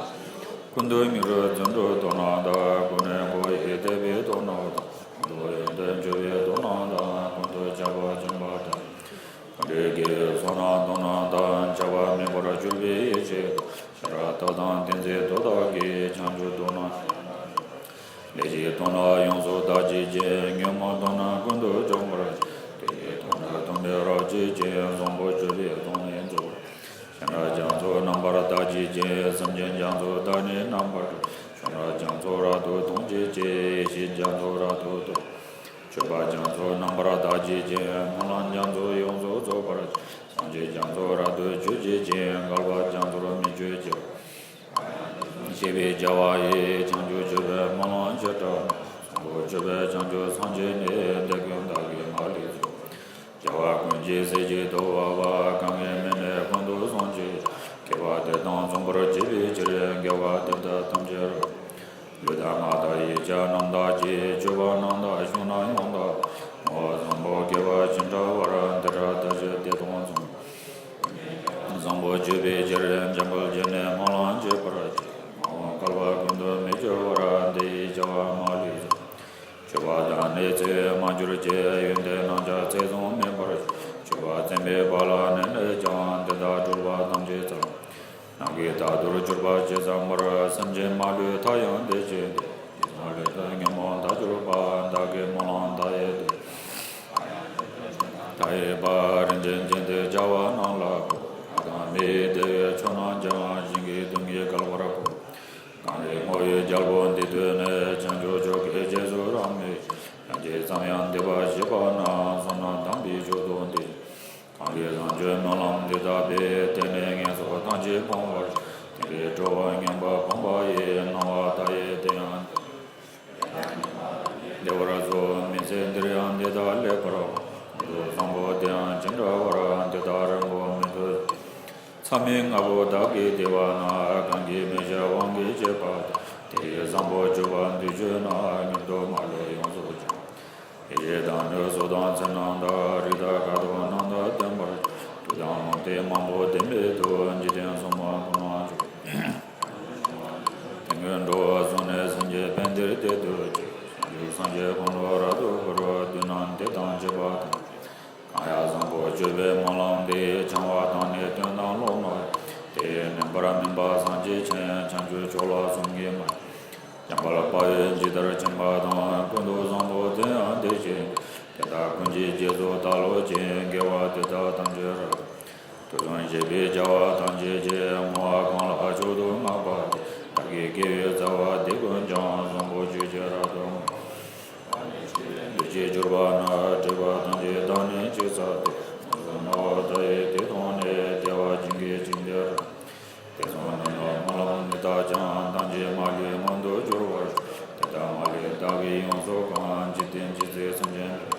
ཀུན་ཏུ་མྱུར་བར་བརྩོན་འགྲུས་དོན་རྣམས་དག །ཀུན་ནས་བསྐོར་ཡི་དད་པའི་དོན་རྣམས་དང་། ཀུན་ཏུ་ཡོན་ཏན་སྤྱོད་པའི་དོན་རྣམས་དང་། ཀུན་ཏུ་ཁྱབ་པ་སྦྱིན་པ་དང་། ཀུན་ཏུ་དགེ་བའི་ཚོགས་རྣམས་དོན་རྣམས་དང་། ཁྱབ་པ་མེད་པར་གྱུར་པའི་ཡེ་ཤེས་དང་། ཤེས་རབ་རྟོགས་དང་ཏིང་འཛིན་མཐུ་དག་གིས། བྱང་ཆུབ་དོན་རྣམས་ལས་བཞི་དོན་ལ་ཡོངས་སུ་བདག་བྱེད་ཅིང་། ཉོན་མོངས་དོན་རྣམས་ཀུན་ཏུ་འཇོམས་པར་བྱེད། དེ་ཡི་དོན་རྣམས་སྟོན་པས་རབ་བྱེད་ཅིང་། བཟང་པོ་སྤྱོད་པའི་དོན་ནི་རྫོགས་པར། བྱང་ཆུབ་རྒྱ་མཚོ་རྣམ་པར་དག་བྱེད་ཅིང་། སེམས་ཅན་རྒྱ་མཚོ་དག་ནི་རྣམ་པར་སྒྲོལ། བྱང་ཆུབ་རྒྱ་མཚོ་རབ་ཏུ་གཏོང་བྱེད་ཅིང་། ཡེ་ཤེས་རྒྱ་མཚོ་རབ་ཏུ་རྟོགས། སྤྱོད་པ་རྒྱ་མཚོ་རྣམ་པར་དག་བྱེད་ཅིང་། སྨོན་ལམ་རྒྱ་མཚོ་ཡོངས་སུ་རྫོགས་པར་བྱེད། སངས་རྒྱས་རྒྱ་མཚོ་རབ་ཏུ་སྤྱོད་བྱེད་ཅིང་། བསྐལ་པ་རྒྱ་མཚོར་མི་སྤྱོད་ཅིང་། ཞེས་པའི་བྱ་བ་ཡིས། བྱང་ཆུབ་སྤྱོད་པའི་སྨོན་ལམ་བྱེ་བྲག་སྨྲ། བཟང་པོ་སྤྱོད་པས་བྱང་ཆུབ་སངས་རྒྱས་ནས། དེ་ཀུན་བདག་གིས་ང་ལ་སྩོལ། རྒྱལ་བ་ཀུན་གྱི་སྲས་ཀྱི་ཐུ་བོ་དག །གང་གི་མིང་ནི་ཀུན་ཏུ་བཟང་ཞེས་བྱ། མཁས་པ་དེ་དག་མཚུངས་པར་བྱེད་པའི་ཕྱིར། དགེ་བ་འདི་དག་ཐམས་ཅད་རབ། ལུས་དང་ངག་དང་ཡིད་ཀྱང་རྣམ་དག་བྱེད། སྤྱོད་པ་རྣམ་དག་བྱུང་ན་ཡང་དག་པ། བསྔོ་བ་བཟང་པོ་དགེ་བ་ཅི་འདྲ་བར། འདི་འདྲ་བདག་ཅག་དེ་དག་མཚུངས། བཟང་པོ་སྤྱོད་པའི་ཕྱིར། འཇམ་དཔལ་གྱིས་ནི་སྨོན་ལམ་བྱེད་པར་བྱ། མ་འོངས་བསྐལ་པ་ཀུན་ཏུ་མི་སྐྱོ་བར། འདི་ཡི་བྱ་བ་མ་ལུས་ཀྱང་། སྤྱོད་པ་དག་ནི་ཚེ་མ་གྱུར་ཅིག །ཡོན་ཏན་རྣམས་ཀྱང་ཚད་བཟུང་མེད་པར་སྤྱོད། སྤྱོད་པ་བཙེམ་པའི་བག་ལ་ནི་ནད་ཀྱང་། འདི་དག་གྲོལ་བ་ཐམས་ཅད་ཚར། ནམ་མཁའི་ལྟ་རྡོར་གྱུར་པ་ཇི་ཙམ་པར། སེམས་ཅན་མ་ལུས་མཐའ་ཡང་བདེ་ཞིང་བདེ། ཉོན་མོངས་དག་གྱུར་པ། བདག་གིས་སྨོན་ལམ་མཐའ་ཡས་བཏབ། མཐའ་ཡས་པ་རིན་ཆེན་བརྒྱན་ཏེ་རྒྱལ་བ་རྣམས་ལ་ཕུལ། ལྷ་དང་མིའི་བདེ་བའི་མཆོག་རྣམས་ཀྱང་། ཞིང་གི་དོན་གྱིས་བསྐལ་པར་ཕུལ། གངས་རིའི་ངོ་བོའི་རྒྱལ་པོ་འདི་ཐོས་ནས། བྱང་ཆུབ་མཆོག་གི་རྗེས་སུ་རབ་མོས་ཤིང་། ཡང་ཅིག་ཙམ་ཡང་འདས་པ་བཞི་པ་ན། བསོད་ནམས་དམ་པའི་མཆོག་ཏུ་འདུས། གང་གིས་བཟང་སྤྱོད་སྨོན་ལམ་འདི་དག་པའི། དེ་ནས་ངན་སོང་ཐམས་ཅད་སྤོང་བར་ཤོག། དེ་འདྲའི་སྤྲོ་བ་ངན་པ་སྤངས་པ་ཡིས། སྣང་བ་མཐའ་ཡས་དེ་ཡང་བདེ་བར་གསུངས། མི་ཚེ་འདིར་ཡང་འདི་དག་ལེགས་པར་སྤང་། ཀུན་ཏུ་བཟང་པོ་དེ་ཡང་ཅི་འདྲ་བར། འདི་དག་རིང་པོ་མི་ཐོགས་ཤིག། མཚམས་མེད་ལྔ་པོ་བདག་གིས་བཏུལ་བ་ན། གང་གིས་མི་བྱ་དབང་གིས་བྱས་པ་དང་། དེ་ཡི་བཟང་པོ་སྤྱོད་པ་འདི་སྤྱོད་ན། མྱུར་དུ་མ་ལུས་ཡོངས་སུ་བྱང་། ཡེ་ཤེས་དང་ནི་གཟུགས་དང་མཚན་རྣམས་དང་། རིགས་དང་ཁ་དོག་རྣམས་དང་ལྡན་པར་གྱུར། དུས་དང་རླུང་རྟའི་མང་པོ་ལྡན་པའི་མཐུས། འཇིག་རྟེན་སྲུང་མ་ཀུན་ལ་ཕྱག་འཚལ། དེ་སྔོན་འགྲོ་བ་བཟུང་ནས་སེམས་ཅན་ཕན་བདེར་བདེ་སྡུག་ཅིག། བྱང་ཆུབ་སངས་རྒྱས་ཀུན་ལ་རབ་ཏུ་བསྐུར། དུས་རྣམས་དེ་དང་བཅས་པ་ཐམས་ཅད། གང་ཡང་བཟང་པོ་སྤྱོད་པའི་སྨོན་ལམ་འདི། བྱང་བ་དང་ནི་དོན་དམ་ལོག་ན་ཡང་། དེ་ཡི་ནུས་པར་སྨིན་པ་སངས་རྒྱས་ཆེན། བྱང་ཆུབ་མཆོག་ལ་བསམ་གྱིས་མི་ཁྱབ། འཇམ་དཔལ་དཔའ་བོས་ཇི་ལྟར་མཁྱེན་པ་དང་། ཀུན་ཏུ་བཟང་པོ་དེ་ཡང་དེ་བཞིན་ཏེ། དེ་དག་ཀུན་གྱི་རྗེས་སུ་བདག་སློབ་ཅིང་། དགེ་བ་འདི་དག་ཐམས་ཅད་རབ་ཏུ། དུས་གསུམ་གཤེགས་པའི་རྒྱལ་བ་ཐམས་ཅད་ཀྱིས། བསྔོ་བ་གང་ལ་མཆོག་ཏུ་བསྔགས་པ་དེས། བདག་གི་དགེ་བའི་རྩ་བ་འདི་ཀུན་ཀྱང་། བཟང་པོ་སྤྱོད་ཕྱིར་རབ་ཏུ་བསྔོ། བདུད་ཀྱིས་སྐྱོར་བ་ན། སྒྲིབ་པ་ཐམས་ཅད་དག་ནི་ཕྱིར་ཚར་ཏེ། མངོན་སུམ་སྣང་བ་མཐའ་ཡས་དེ་མཐོང་ནས། བདེ་བ་ཅན་གྱི་ཞིང་དེར། དེ་སོང་ནས་ནི་སྨོན་ལམ་འདི་དག་ཀྱང་། ཐམས་ཅད་མ་ལུས་མངོན་དུ་གྱུར་པར་ཤོག། དེ་དག་མ་ལུས་བདག་གིས་ཡོངས་སུ་བཀང་། འཇིག་རྟེན་ཇི་སྲིད་སེམས་ཅན་ཀུན།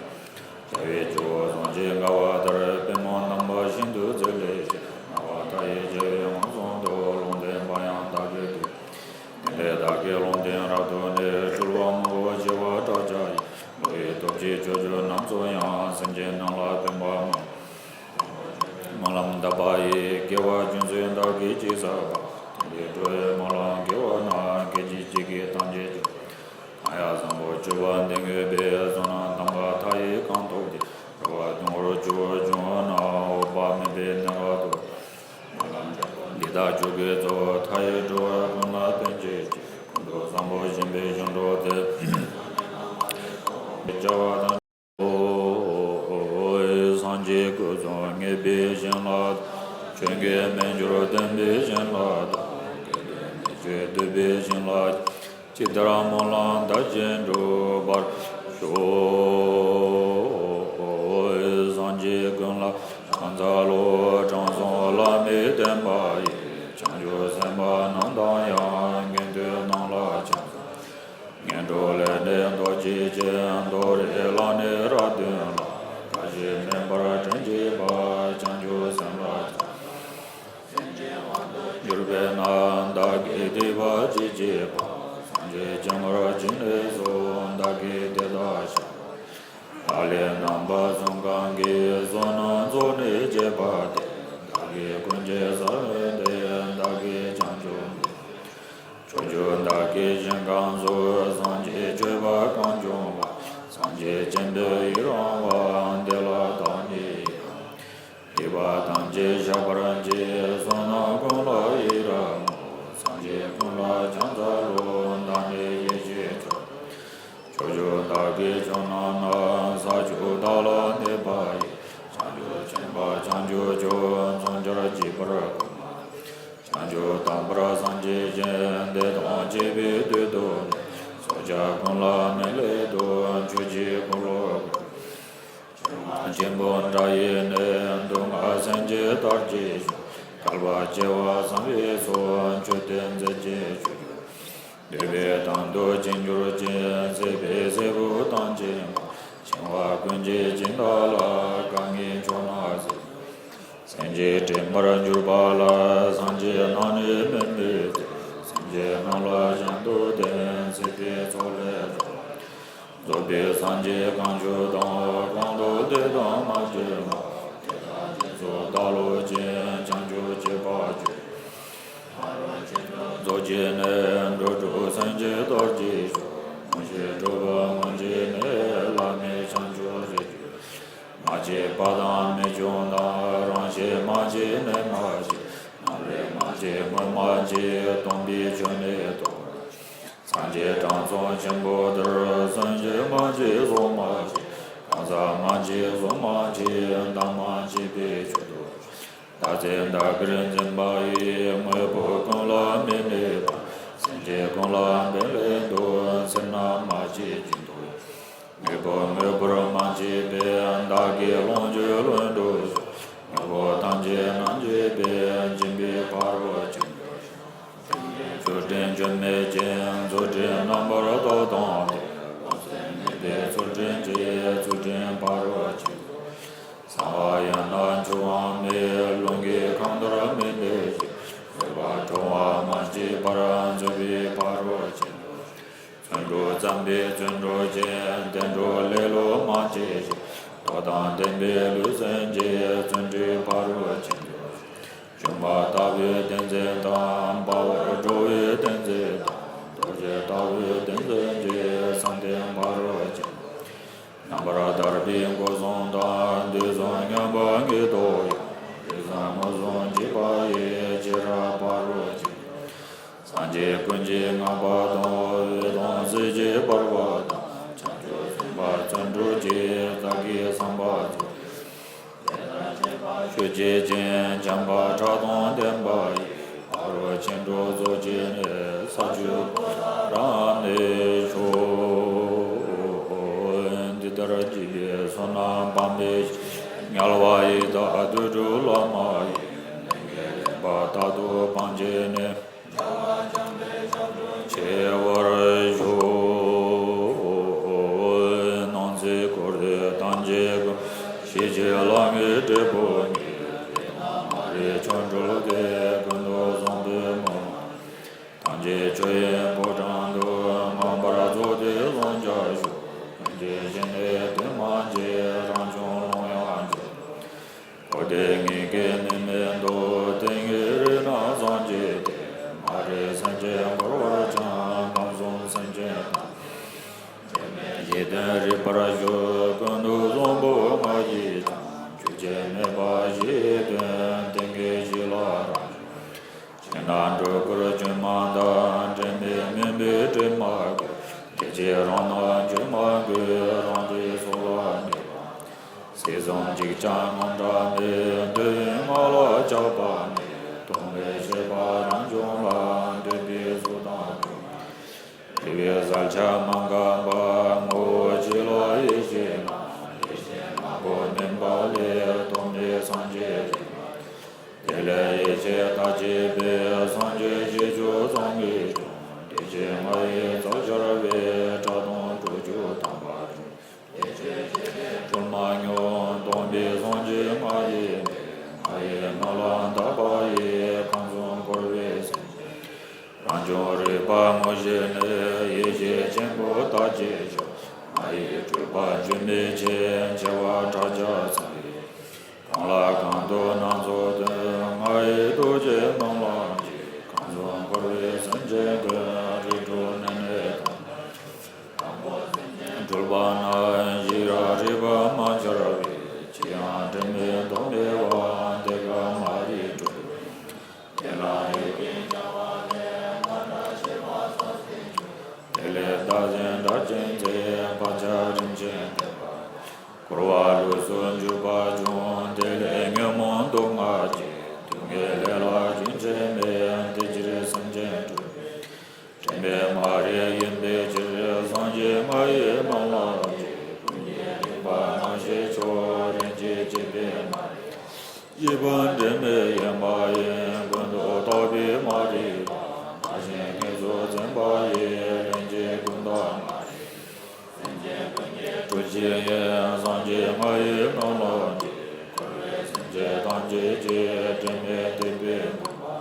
རྒྱལ་བའི་སྐྱེ་བོ་སངས་རྒྱས་དགའ་བ་ལྟར། པདྨོ་རྣམ་པ་བཞི་འདུས་རྩེ་ལས་བཞེངས། སྣང་བ་མཐའ་ཡས་རྒྱལ་བའི་དབང་གསུམ་དུ། ལུང་བསྟན་པ་ཡང་བདག་གིས་བསྟན། དེ་འདྲའི་བདག་གི་ལུང་བསྟན་རབ་ཏུ་ནི། སྤྲུལ་པ་མང་པོ་བྱེ་བ་ཕྲག་བརྒྱ་ཡིས། བློ་ཡི་སྟོབས་ཀྱིས་ཕྱོགས་བཅུ་རྣམས་སུ་ཡང་། སེམས་ཅན་རྣམས་ལ་ཕན་པ་སྨོན། སྨོན་ལམ་བཏབ་པ་ཡིས། དགེ་བ་ཀུན་སྩོལ་བདག་གིས་ཅི་བསགས་པ། དེ་འདྲའི་འགྲོ་བའི་སྨོན་ལམ་དགེ་བ་རྣམས། སྐད་ཅིག་གཅིག་གིས་ཐམས་ཅད་སྐྱོབ། གང་ཡང་བཟང་པོ་སྤྱོད་པ་འདི་ངེས་པས། བསོད་ནམས་དམ་པ་མཐའ་ཡས་གང་ཐོབ་དེས། འགྲོ་བ་དོན་ལ་སྤྱོད་པ་འབྱུང་བ་ན། འོག་མིན་པའི་གནས་ལ་ཐོབ། འདི་དག་མཆོག་གི་གཙོ་བོ། མཐའ་ཡས་འགྲོ་བ་ཀུན་ལ་ཕན་བྱེད་ཅིང་། ཀུན་ཏུ་བཟང་པོ་སྦྱིན་པའི་ཞིང་འགྲོ་དེར། བྱ་བ་དང་། སངས་རྒྱས་སྐུ་གསུམ་ངེས་པའི་ཞིང་ལ། ཆོས་དགེ་མི་འགྱུར་བརྟན་པའི་ཞིང་ལ་དང་། དགེ་འདུན་མི་ཆོས་སྡུད་པའི་ཞིང་ལ། ཇི་ལྟར་སྨོན་ལམ་བཏབ་ཀྱང་འགྲུབ་པར་ཤོག། སངས་རྒྱས་ཀུན་ལ་ཕྱག་འཚལ་ལོ། དྲང་སྲོང་བླ་མའི་བསྟན་པ་ཡི། བྱང་ཆུབ་སེམས་དཔའ་རྣམས་དང་ཡང་། ཉན་ཐོས་རྣམས་ལ་ཕྱག་འཚལ། ངན་འགྲོ་ལས་འདྲེན་ཐབས་ཀྱི་ཆེད། མདོ་རིགས་བླ་མའི་རབ་སྟོན་ལ། བཀའ་བཞིན་སྨིན་པར་དྲིན་བསྐྱེད་པ། བྱང་ཆུབ་སེམས་ལ་སྦྱངས། གྱུར་པས་ན་བདག་གིས་ཐེག་པ་ཇི་སྐྱེས་པ། སངས་རྒྱས་བྱོན་པར་ཅི་ནུས་སུ། བདག་གིས་དེ་དག་བྱ། ལག་ལེན་རྣམ་པ་གསུམ་གང་གིས། བསོད་ནམས་རྫོགས་ནས་སྐྱེས་པ་དེས། བདག་གིས་ཀུན་གྱི་ས་བོན་ཏེ། བདག་གིས་བྱང་ཆུབ་འགྲུབ། ཕྱོགས་བཅུ་བདག་གི་ཞིང་ཁམས་སུ། སངས་རྒྱས་སྤྱོད་པ་གང་བྱུང་བ། སངས་རྒྱས་བསྟན་པའི་ཡུལ་རང་བ། དེ་ལ་བདག་ཉིད་ཡང་། སྡིག་པ་ཐམས་ཅད་བཤགས་པར་བགྱི། བསོད་ནམས་ཀུན་ལ་ཡི་རང་ངོ་། སངས་རྒྱས་ཀུན་ལ་ཕྱག་འཚལ་ལོ། བདག་ནི་ཡེ་ཤེས་མཚོ། ཕྱོགས་བཅུ་བདག་གི་ཕྱོགས་རྣམས་ན། ས་བཅུ་བདག་ལ་གནས་པ་ཡི། བྱང་ཆུབ་ཆེན་པོ་བྱང་ཆུབ་མཆོག། མཚོན་ཆར་གྱིས་པར་བསྐོར་མ། བྱང་ཆུབ་དམ་པར་སངས་རྒྱས་ཤིང་། དེ་དང་བཅས་པའི་དུས་སུ་ནི། སྲོག་ཆགས་ཀུན་ལ་མི་ལུས་དང་། ཆོས་ཀྱི་འཁོར་ལོ་བསྐོར། ཆེན་པོ་འདྲ་ཡིས་ནི། སྡུག་བསྔལ་སེམས་ཅན་དག་ཅི་ཞིག། བསྐལ་པ་བྱེ་བ་བསམ་པའི་ཚོགས། མཆོད་རྟེན་མཛེས་བརྒྱད་ཕྱོགས་བཅུར། འདུས་པའི་དོན་དུ་བྱིན་གྱུར་ཅིང་། སྲིད་པའི་སྲད་བུ་དང་བཅས་པ། འཆིང་བ་ཀུན་གྱི་སྦྱིན་བདག་ལ། དཀའ་ངལ་ཕྱོགས་རྣམས་སེལ། སེམས་ཅན་དྲན་པར་གྱུར་པ་ལ། སངས་རྒྱས་རྣམས་ནི་སྨོན་མི་ཚད། སེམས་ཅན་རྣམས་ལ་ཞིང་དུ་བསྟན། སྲིད་པའི་མཚོ་ལས་སྒྲོལ་བ། རྫོགས་པའི་སངས་རྒྱས་གང་བྱོན་དང་། གང་དག་དེ་དག་མ་བྱོན་པ། དེ་དག་རྗེས་སུ་བདག་སློབ་ཅིང་། བྱང་ཆུབ་སྤྱད་པ་སྤྱོད། རྫོགས་བྱེད་ནི། འགྲོ་དྲུག་སེམས་ཅན་དག་ཅི་ཞིག། མངོན་ཤེས་གྲུབ་པ་མངོན་བྱེད་ནི། བླ་མེད་བྱང་ཆུབ་རིགས་ཀྱི། མ་སྐྱེས་པ་དང་མི་འབྱུང་དང་། རང་བཞིན་མ་སྐྱེས་གནས་མ་སྐྱེས། རྣམ་རིག་མ་སྐྱེས་སྔོན་མ་སྐྱེས། སྟོང་པའི་ཆོས་ནི་རྟོགས། ཐམས་ཅད་དྲང་སྲོང་ཆེན་པོ་འདིར། སེམས་ཅན་མ་མཆིས་བཟོ་མ་མཆིས། གང་ཟག་མ་མཆིས་བཟོ་མ་མཆིས། བདག་མ་མཆིས་པའི་ཆོས་སུ། བདག་འཛིན་བདག་གིར་འཛིན་པ་ཡི། དངོས་པོ་ཀུན་ལ་མི་གནས་པ། སེམས་ཅན་ཀུན་ལ་འབད་ལེན་དུ། སེར་སྣ་མ་མཆིས་ཅན་དུ། དངོས་པོ་དངོས་པོར་མ་མཆིས་པས། བདག་གི་ལོངས་སྤྱོད་ལྷུན་གྲུབ་ཤོག། དངོས་པོ་ཐམས་ཅད་རྣམ་འབྱེད་པའི། འབྱེད་པའི་ཕ་རོལ་ཕྱིན་དུ་ཤོག། ཚུལ་ཁྲིམས་སྐྱོན་མེད་ཅིང་། ཚུལ་ཁྲིམས་རྣམ་པར་དག་དང་ལྡན། ལོངས་སྤྱོད་མེད་པའི་ཚུལ་ཁྲིམས་ཀྱིས། ཚུལ་ཁྲིམས་ཕ་རོལ་ཕྱིན་དུ། གསང་བ་ཡང་ན་འཆུག་པའང་མེད། ལུང་གིས་གང་ལྟར་མི་འདོད་ཅིང་། འདོད་པ་སྤྲོ་བ་མ་མཆིས་པར། འཛིན་པའི་ཕ་རོལ་ཕྱིན་དུ། བརྩོན་འགྲུས་བརྩམས་པས་བརྩོན་འགྲུས་ཅན། བརྩོན་འགྲུས་ལེ་ལོ་མ་མཆིས་ཤིང་། རྟོགས་དང་ལྡན་པའི་ལུས་སེམས་ཀྱིས། བརྩོན་འགྲུས་ཕ་རོལ་ཕྱིན་དུ། བཅོམ་པ་ལྟ་བུའི་ཏིང་འཛིན་དང་། དཔའ་བར་འགྲོ་བའི་ཏིང་འཛིན་དང་། རྡོ་རྗེ་ལྟ་བུའི་ཏིང་འཛིན་གྱིས། བསམ་གཏན་ཕ་རོལ་ཕྱིན་དུ། རྣམ་པར་ཐར་པའི་སྒོ་གསུམ་དང་། དུས་གསུམ་མཉམ་པ་ཉིད་དུ་ཡང་། རིགས་གསུམ་ངོས་བཟུང་འཇིགས་པ་ཡི། བྱེ་བྲག་ཕ་རོལ་ཕྱིན་དུ། སངས་རྒྱས་ཀུན་གྱིས་བསྔགས་པ་དང་། འོད་དང་ཟེར་གྱིས་འབར་བ་དང་། བྱང་ཆུབ་སེམས་དཔའ་བརྩོན་འགྲུས་ཀྱིས། བདག་གིས་བསམ་པ་མཛད། ཆོས་ཀྱི་སྤྱན་འཇམ་དཔལ་ཕྲག་དང་ལྡན་པ་ཡིས། ཕ་རོལ་ཕྱིན་དྲུག་རྫོགས་བྱས་ནས། ས་བཅུ་པོ་ཏ་ར་ནས་བྱོན། འདི་ལྟར་བགྱིས་པའི་བསོད་ནམས་དཔག་མེད་ཅིང་། དམྱལ་བ་ཡི་དྭགས་དུད་འགྲོ་ལ་མ་ཡིན། ནད་ཀྱིས་ཀླད་པ་རྟག་ཏུ་སྤང་བྱས་ནས། ཆེ་བར་ཤོག། སྣང་སྲིད་འཁོར་འདས་ཐམས་ཅད་ཀུན། ཞི་བྱེད་ལྷ་ངའི་སྲས་པོ་ཉིད། རིགས་དང་མ་རིག་ཆོ་འཕྲུལ་གྱིས། ཀུན་ཏུ་བཟང་པོའི་མོད་ལ། ཐམས་ཅད་ཆོས་དབྱིངས་ཕོ་བྲང་དུ། མངོན་པར་རྫོགས་ཏེ་ལྷུན་གྱིས་གྲུབ། ཀུན་གྱི་གཞི་ནི་དེ་མ་མཆིས། རང་བྱུང་ཀློང་ཡངས་སྤྱོད། འཁོར་འདས་ངེས་ཀྱི་མིང་མེད་དོ། ཏིང་ངེ་འཛིན་རིག་རྣམས་སངས་རྒྱས་ཏེ། མ་རིག་སེམས་ཅན་འཁོར་བར་འཁྱམས། ཁམས་གསུམ་སེམས་ཅན་ཐམས་ཅད་ཡོན་ཏན་རིག་པར་ཤོག། ཀུན་ཏུ་བཟང་པོ་ང་ཡིས་ཀྱང་། ཆོས་ཀྱི་མེད་པ་གཞི་ཡི་དོན། ཏིང་ངེ་འཛིན་གཞི་ལ་རང་གཞན། ཕྱི་ནང་སྒྲོ་སྐུར་ཅུང་མ་འདའ། དྲན་མེད་མུན་པའི་དྲི་མ་གོས། དེ་ཕྱིར་རང་སྣང་འགྱུར་མ་དགོས། རང་འདྲའི་སྲོག་ལ་གནས་པ། སྲིད་གསུམ་འཇིགས་ཀྱང་ངོམས་པ་མེད། འདོད་ཡོན་ལྔ་ལ་ཆགས་པ་མེད། སྟོང་པའི་ཤེས་པ་རང་བྱུང་ལ། འདོད་པའི་གཟུགས་དང་ལྡན་པ། རིག་པའི་གཟར་ཆ་མ་འགགས་པ། ངོ་བོ་གཅིག་ལ་ཡེ་ཤེས་རྣམས། ཡེ་ཤེས་ལྔ་པོ་སྨིན་པ་ལས། སྟོང་ཉིད་སངས་རྒྱས་རིག་པ། དེ་ལས་ཡེ་ཤེས་མཐའ་ཡས་པའི། སངས་རྒྱས་བཞི་བཅུ་རྩ་ལྔའི་དྲུང་། དེ་ཕྱིར་ང་ཡི་རྩལ་སྦྱར་བས། ཕྲག་དོན་དྲུག་ཅུ་ཐམ་པ་བསྒྲུབ། ཡེ་ཤེས་ཆེ་བའི་སྒྲོལ་མ་ཉིད། སྟོང་པའི་སངས་རྒྱས་ང་ཡི་མིང་། ང་ཡི་མིང་ལ་འདག་པ་ཡིས། ཁམས་གསུམ་འཁོར་བའི་སེམས་ཅན། རང་བྱུང་རིག་པ་ངོ་ཤེས་ནས། ཡེ་ཤེས་ཆེན་པོ་མཐའ་ཡས་ཤོག། ང་ཡི་སྤྲུལ་པ་འགྱུར་མེད་ཆེ། ཆེ་བ་ཕྲག་བརྒྱ་ཚང་བའི། གང་ལ་གང་འདུལ་སྣ་ཚོགས་སྟོན། ང་ཡི་ཐུགས་རྗེའི་སྨོན་ལམ་གྱིས། ཁམས་གསུམ་འཁོར་བའི་སེམས་ཅན་ཀུན། རིགས་དྲུག་ནད་ནད་དང་། དང་པོ་སེམས་ཅན་འཁྲུལ་པ་ན། ཞིག་རལ་རིག་པ་མ་འཆར་བས། ཅི་ཡང་དྲན་མེད་རྟོག་མེད་པ། དེ་ཀ་མ་རིག་འཁྲུལ། དེ་ལ་ཡུལ་གྱི་བྱ་བ་ལས། ང་འདྲ་ཤེས་པ་སོ་སོར་འཇུག། དེ་ལས་བདག་འཛིན་འདྲ་ཅན་ཚེ། བག་ཆགས་རིམ་བཞིན་ལྡན་པ། འཁོར་བ་ལུས་སུ་འཇུག་པ་བྱུང་། དེ་ལས་ཉོན་མོངས་དུག་ལྔ་སྐྱེས། སྡུག་བསྔལ་ལས་ལ་རྒྱུན་ཆད་མེད། དེ་ཕྱིར་སེམས་ཅན་འཁྲུལ་པས། དྲན་པས་མ་རིག་ཡིན་པའི་ཕྱིར། སངས་རྒྱས་ང་ཡི་སྨོན་ལམ་གྱིས། ཀུན་གྱི་རིག་པ་མངོན་ཤེས་མཆོག། རིམ་གྱིས་བསྐྱེད་པས་མ་རིག་པ། སྐྱེས་པ་དྲན་མེད་ཡིན་པ་ཡིན། ཀུན་ཏུ་རྟོག་པས་མ་རིག་པ། མ་ཞེན་ངེས་སུ་འཛིན་པ་ཡིས། ལྷན་སྐྱེས་ཀུན་བཏགས་མ་རིག་པ། སེམས་ཅན་ཀུན་གྱི་འཁྲུལ་གཞི་ཡིན། སངས་རྒྱས་ང་ཡི་སྨོན་ལམ་གྱིས། འཁོར་བའི་སེམས་ཅན་ཐམས་ཅད་ཀྱི། དྲན་མེད་དད་པས་བསྒོམ་པ།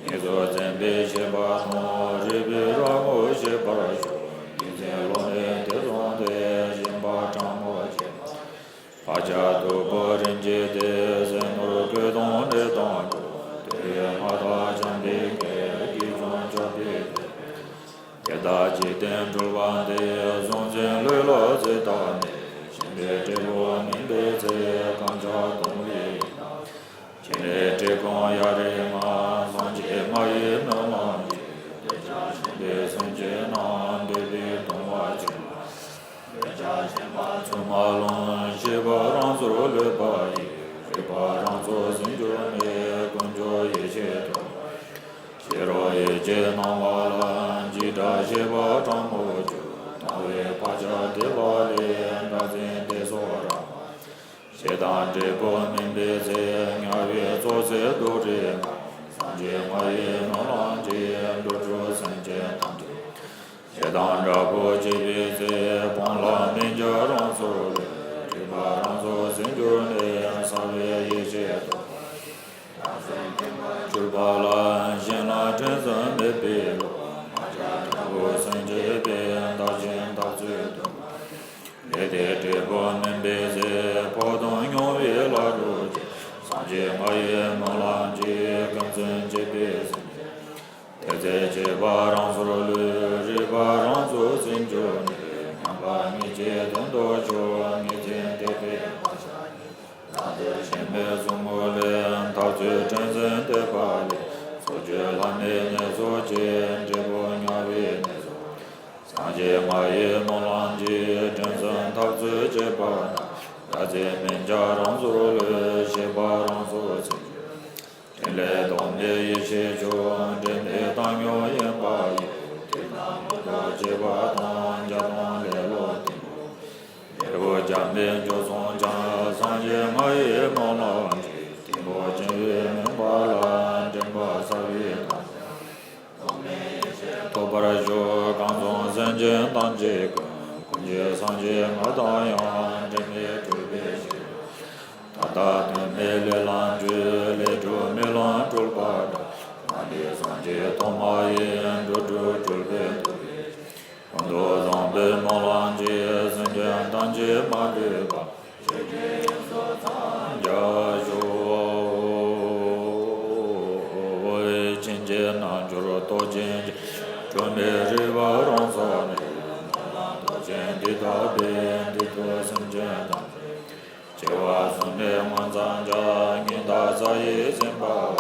ངེས་སུ་འཛིན་པའི་ཤེས་པ་དང་། རིག་པའི་རང་ངོ་ཤེས་པར་ཤོག། ངེས་འཛིན་བློ་ནི་དེ་བཟུང་སྟེ། ཞེན་པ་ཕྲ་མོ་བཅས་མ་བྱེད། བག་ཆགས་སྡུག་པོ་རིམ་གྱིས་ཏེ། ཟིལ་གནོན་རྐོས་དང་ནད་དང་སྡུག། དེ་ཡི་མངའ་བདག་འཇམ་པའི་དཀྱིལ། གེགས་བྱུང་སྐྱོབ་པའི་དེད་དཔོན། དེ་དག་འཇིག་རྟེན་འཁྲུལ་པ་འདི། གཟུང་འཛིན་ལུས་ལ་ཚེ་བཏགས་ནས། ཞེན་པའི་འབྲས་བུ་སྨིན་པའི་ཚེ། རྐང་ཆག་སྡོང་བུའི་ཡན་ལག་ཅན། ཕྲིན་ལས་བྲེལ་ཁུངས་གཡའ་རིའི་མངལ། སངས་རྒྱས་ང་ཡི་སྨོན་ལམ་གྱིས། དེ་ཕྱིར་ཞེན་པའི་སེམས་ཅན་རྣམས། ཚུལ་མ་ལོངས་ཤེས་པ་རང་སོར་ལུས་པ་ཡི། རིག་པ་རང་ཚོགས་ཟིན་གྱུར་ནས། ཀུན་སྦྱོར་ཡེ་ཤེས་དུ། ཤེས་རབ་ཡེ་ཤེས་སྣང་བ་ལ། འཇིགས་སྐྲག་ཤེས་པ་གྲང་མོ་གྱུར། སྣང་བའི་བག་ཆགས་དེ་བ་ལས། སྐྲག་འཛིན་དེ་སོགས་རང་། ཞེ་སྡང་འབྲས་བུ་སྨིན་པའི་ཚེ། དམྱལ་བའི་ཚོགས་བསལ་རྡོ་རྗེ་མ། སངས་རྒྱས་ང་ཡི་སྨོན་ལམ་གྱིས། འགྲོ་དྲུག་སེམས་ཅན་ཐམས་ཅད། ཞེ་སྡང་དགྲ་བོ་བྱེད་པའི་ཚེ། སྤང་བླང་མི་འབྱུང་རང་སོར་ལུས། རིག་པ་རང་ཚོགས་ཟིན་གྱུར་ནས། གསལ་བའི་ཡེ་ཤེས་སྟོང་པ་གྱུར་པ་ལ། གཞན་ལ་དྲན་ཟིན་མེད་པའི་བློ། མ་ཆགས་དྲག་པོའི་སེམས་བསྐྱེད་པས། བདག་གཞན་བདག་ཚུལ་སྟོང་པ། ལས་དེ་འབྲས་བུ་སྨིན་པའི་ཚེ། ཕོ་དང་མྱོང་བའི་ལྷ་རུ་གྱུར། སངས་རྒྱས་ང་ཡི་སྨོན་ལམ་གྱིས། ཀུན་བཙུན་བྱེད་པའི་སེམས་ཅན། དེ་ཚེ་བྱེད་པ་རང་སོར་ལུས། རིག་པ་རང་ཚོགས་ཟིན་གྱུར་ནས། མྱངས་པ་ངེས་ཀྱི་དོན་དུ་གྱུར། ངེས་འཛིན་དད་པའི་བག་ཆགས་ཀྱིས། ལག་ལེན་ཞེན་མེད་གཟུགས་ངོ་ལས། འཐབ་རྩོད་དྲན་འཛིན་དད་པ་ལས། ཚོགས་ཆོས་ལྷ་མིའི་གནས་སོ་སྐྱེ། འབྲས་བུ་དམྱལ་བའི་གནས་སོ། སངས་རྒྱས་ང་ཡི་སྨོན་ལམ་གྱིས། དྲན་ཟིན་འཐབ་རྩོད་བྱེད་པ་ན། ཡ་མཚན་མི་འཆར་རང་སོར་ལུས། ཤེས་པ་རང་སོར་ཟིན། ཕྲིན་ལས་ལྡོག་མེད་ཡེ་ཤེས་མཆོག། འབྲལ་མེད་བཏང་སྙོམས་དབེན་པ་ཡི། དེ་ན་མུ་སྟེགས་བྱེད་པ་དང་། བརྒྱ་སྟོང་ལེ་ལོ་ལྟ་བུ། འབྲས་བུ་རྒྱ་མེད་འབྱུང་སོང་ཀྱང་། སངས་རྒྱས་ང་ཡི་སྨོན་ལམ་གྱིས། ལྟ་བུ་བྱིན་གྱིས་མི་འབར་ལ། འདྲེན་པ་གསལ་བའི་དོན། ཐོབ་པར་ཤོག། གང་བྱུང་སེམས་ཅན་ཐམས་ཅད་ཀུན། ཀུན་གྱི་སངས་རྒྱས་ང་དང་ཡང་། འབྲལ་མེད་སྤྲུལ་པའི་ཞིང་དུ། ད་ལྟ་དོན་མེད་ལས་ལམ་བཅུ། ལས་དྲུག་རྨི་ལམ་སྤྲུལ་པ་འདྲ། མ་ལུས་སངས་རྒྱས་ཐོག་མ་ཡིན། འགྲོ་དྲུག་སྤྲུལ་པའི་ཐུགས་རྗེ་ཆེ། ཀུན་ཏུ་བཟང་པོའི་སྨོན་ལམ་གྱིས། སེམས་ཅན་ཐམས་ཅད་མ་ལུས་པ། ཆོས་ཀྱི་དབྱིངས་སུ་འཚང་རྒྱ་ཤོག། བྱིན་གྱིས་རྣལ་འབྱོར་རྟོག་ཅན་གྱི། སྒྲོན་མེ་རིག་པ་རང་སར་གནས། སྨོན་ལམ་རྟོགས་བྱེད་འདི་ལྟ་སྟེ། འདི་དུས་སེམས་ཅན་ཐམས་ཅད། སྐྱེ་བ་གསུམ་ལས་མངོན་མཚམས་སྦྱར། ཉི་ཟླ་གཟའ་ཡིས་ཟིན་པ་བ།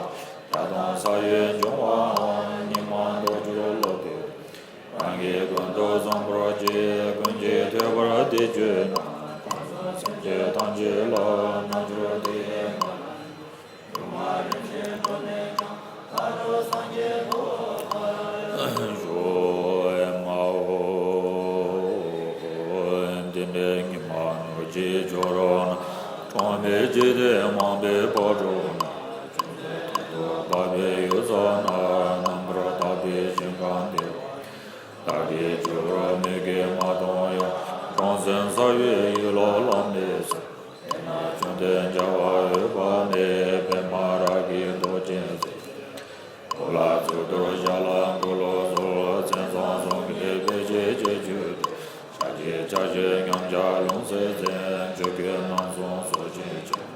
བརྒྱ་སྟོང་ས་གཡོས་འབྱུང་བའམ། སྙིགས་མ་མདོག་འགྱུར་ལོག་སྟེ། རང་གི་ཀུན་ཏུ་བཟང་པོར་བསྐྱེད། ཀུན་གྱིས་ཐོས་པར་དེ་བརྗོད་ན། གང་བྱུང་སེམས་ཅན་ཐམས་ཅད་ལ། རྣལ་འབྱོར་དེ་ཡི་སྨོན་ལམ། སྒྱུ་མ་རིན་ཆེན་སྒྲོན་མེ་འཆང་། ལྷ་རུ་སངས་རྒྱས་ཐོབ་པར་ཤོག། ཨེ་མ་ཧོ། འདི་ནས་ཉི་མ་ནུབ་ཀྱི་ཕྱོགས་རོལ་ན། གྲངས་མེད་འཇིག་རྟེན་མང་པོའི་བར་དུ་ན། ཅུང་ཟད་ཐོག་ཏུ་བབས་པའི་ཡུལ་ས་ན། རྣམ་པར་དག་པའི་ཞིང་ཁམས་འདིར། བདག་གིས་གྱུར་པ་མིག་གིས་མ་མཐོང་ཡང་། རང་སེམས་གསལ་བས་ཡིད་ལ་ལམ་མེར་སོན། དེ་ན་བཅོམ་ལྡན་རྒྱལ་བ་འོད་དཔག་མེད། པདྨ་རཱ་གའི་མདོག་ཅན་གཟིགས། གོ་ལ་གཙུག་ཏོར་ཞལ་ལ་འཁོར་ལོ་གསོལ། མཚན་བཟང་གསུང་གིས་ཕལ་ཆེར་ཁྱེད་མཆོད་དོ། ཕྱག་རྒྱའི་ཕྱག་རྒྱས་ཉམས་ཆག་ལྷུང་བཟེད་འཛིན། ཆོས་གོས་རྣམ་གསུམ་གསོལ་ཞིང་མཆོད།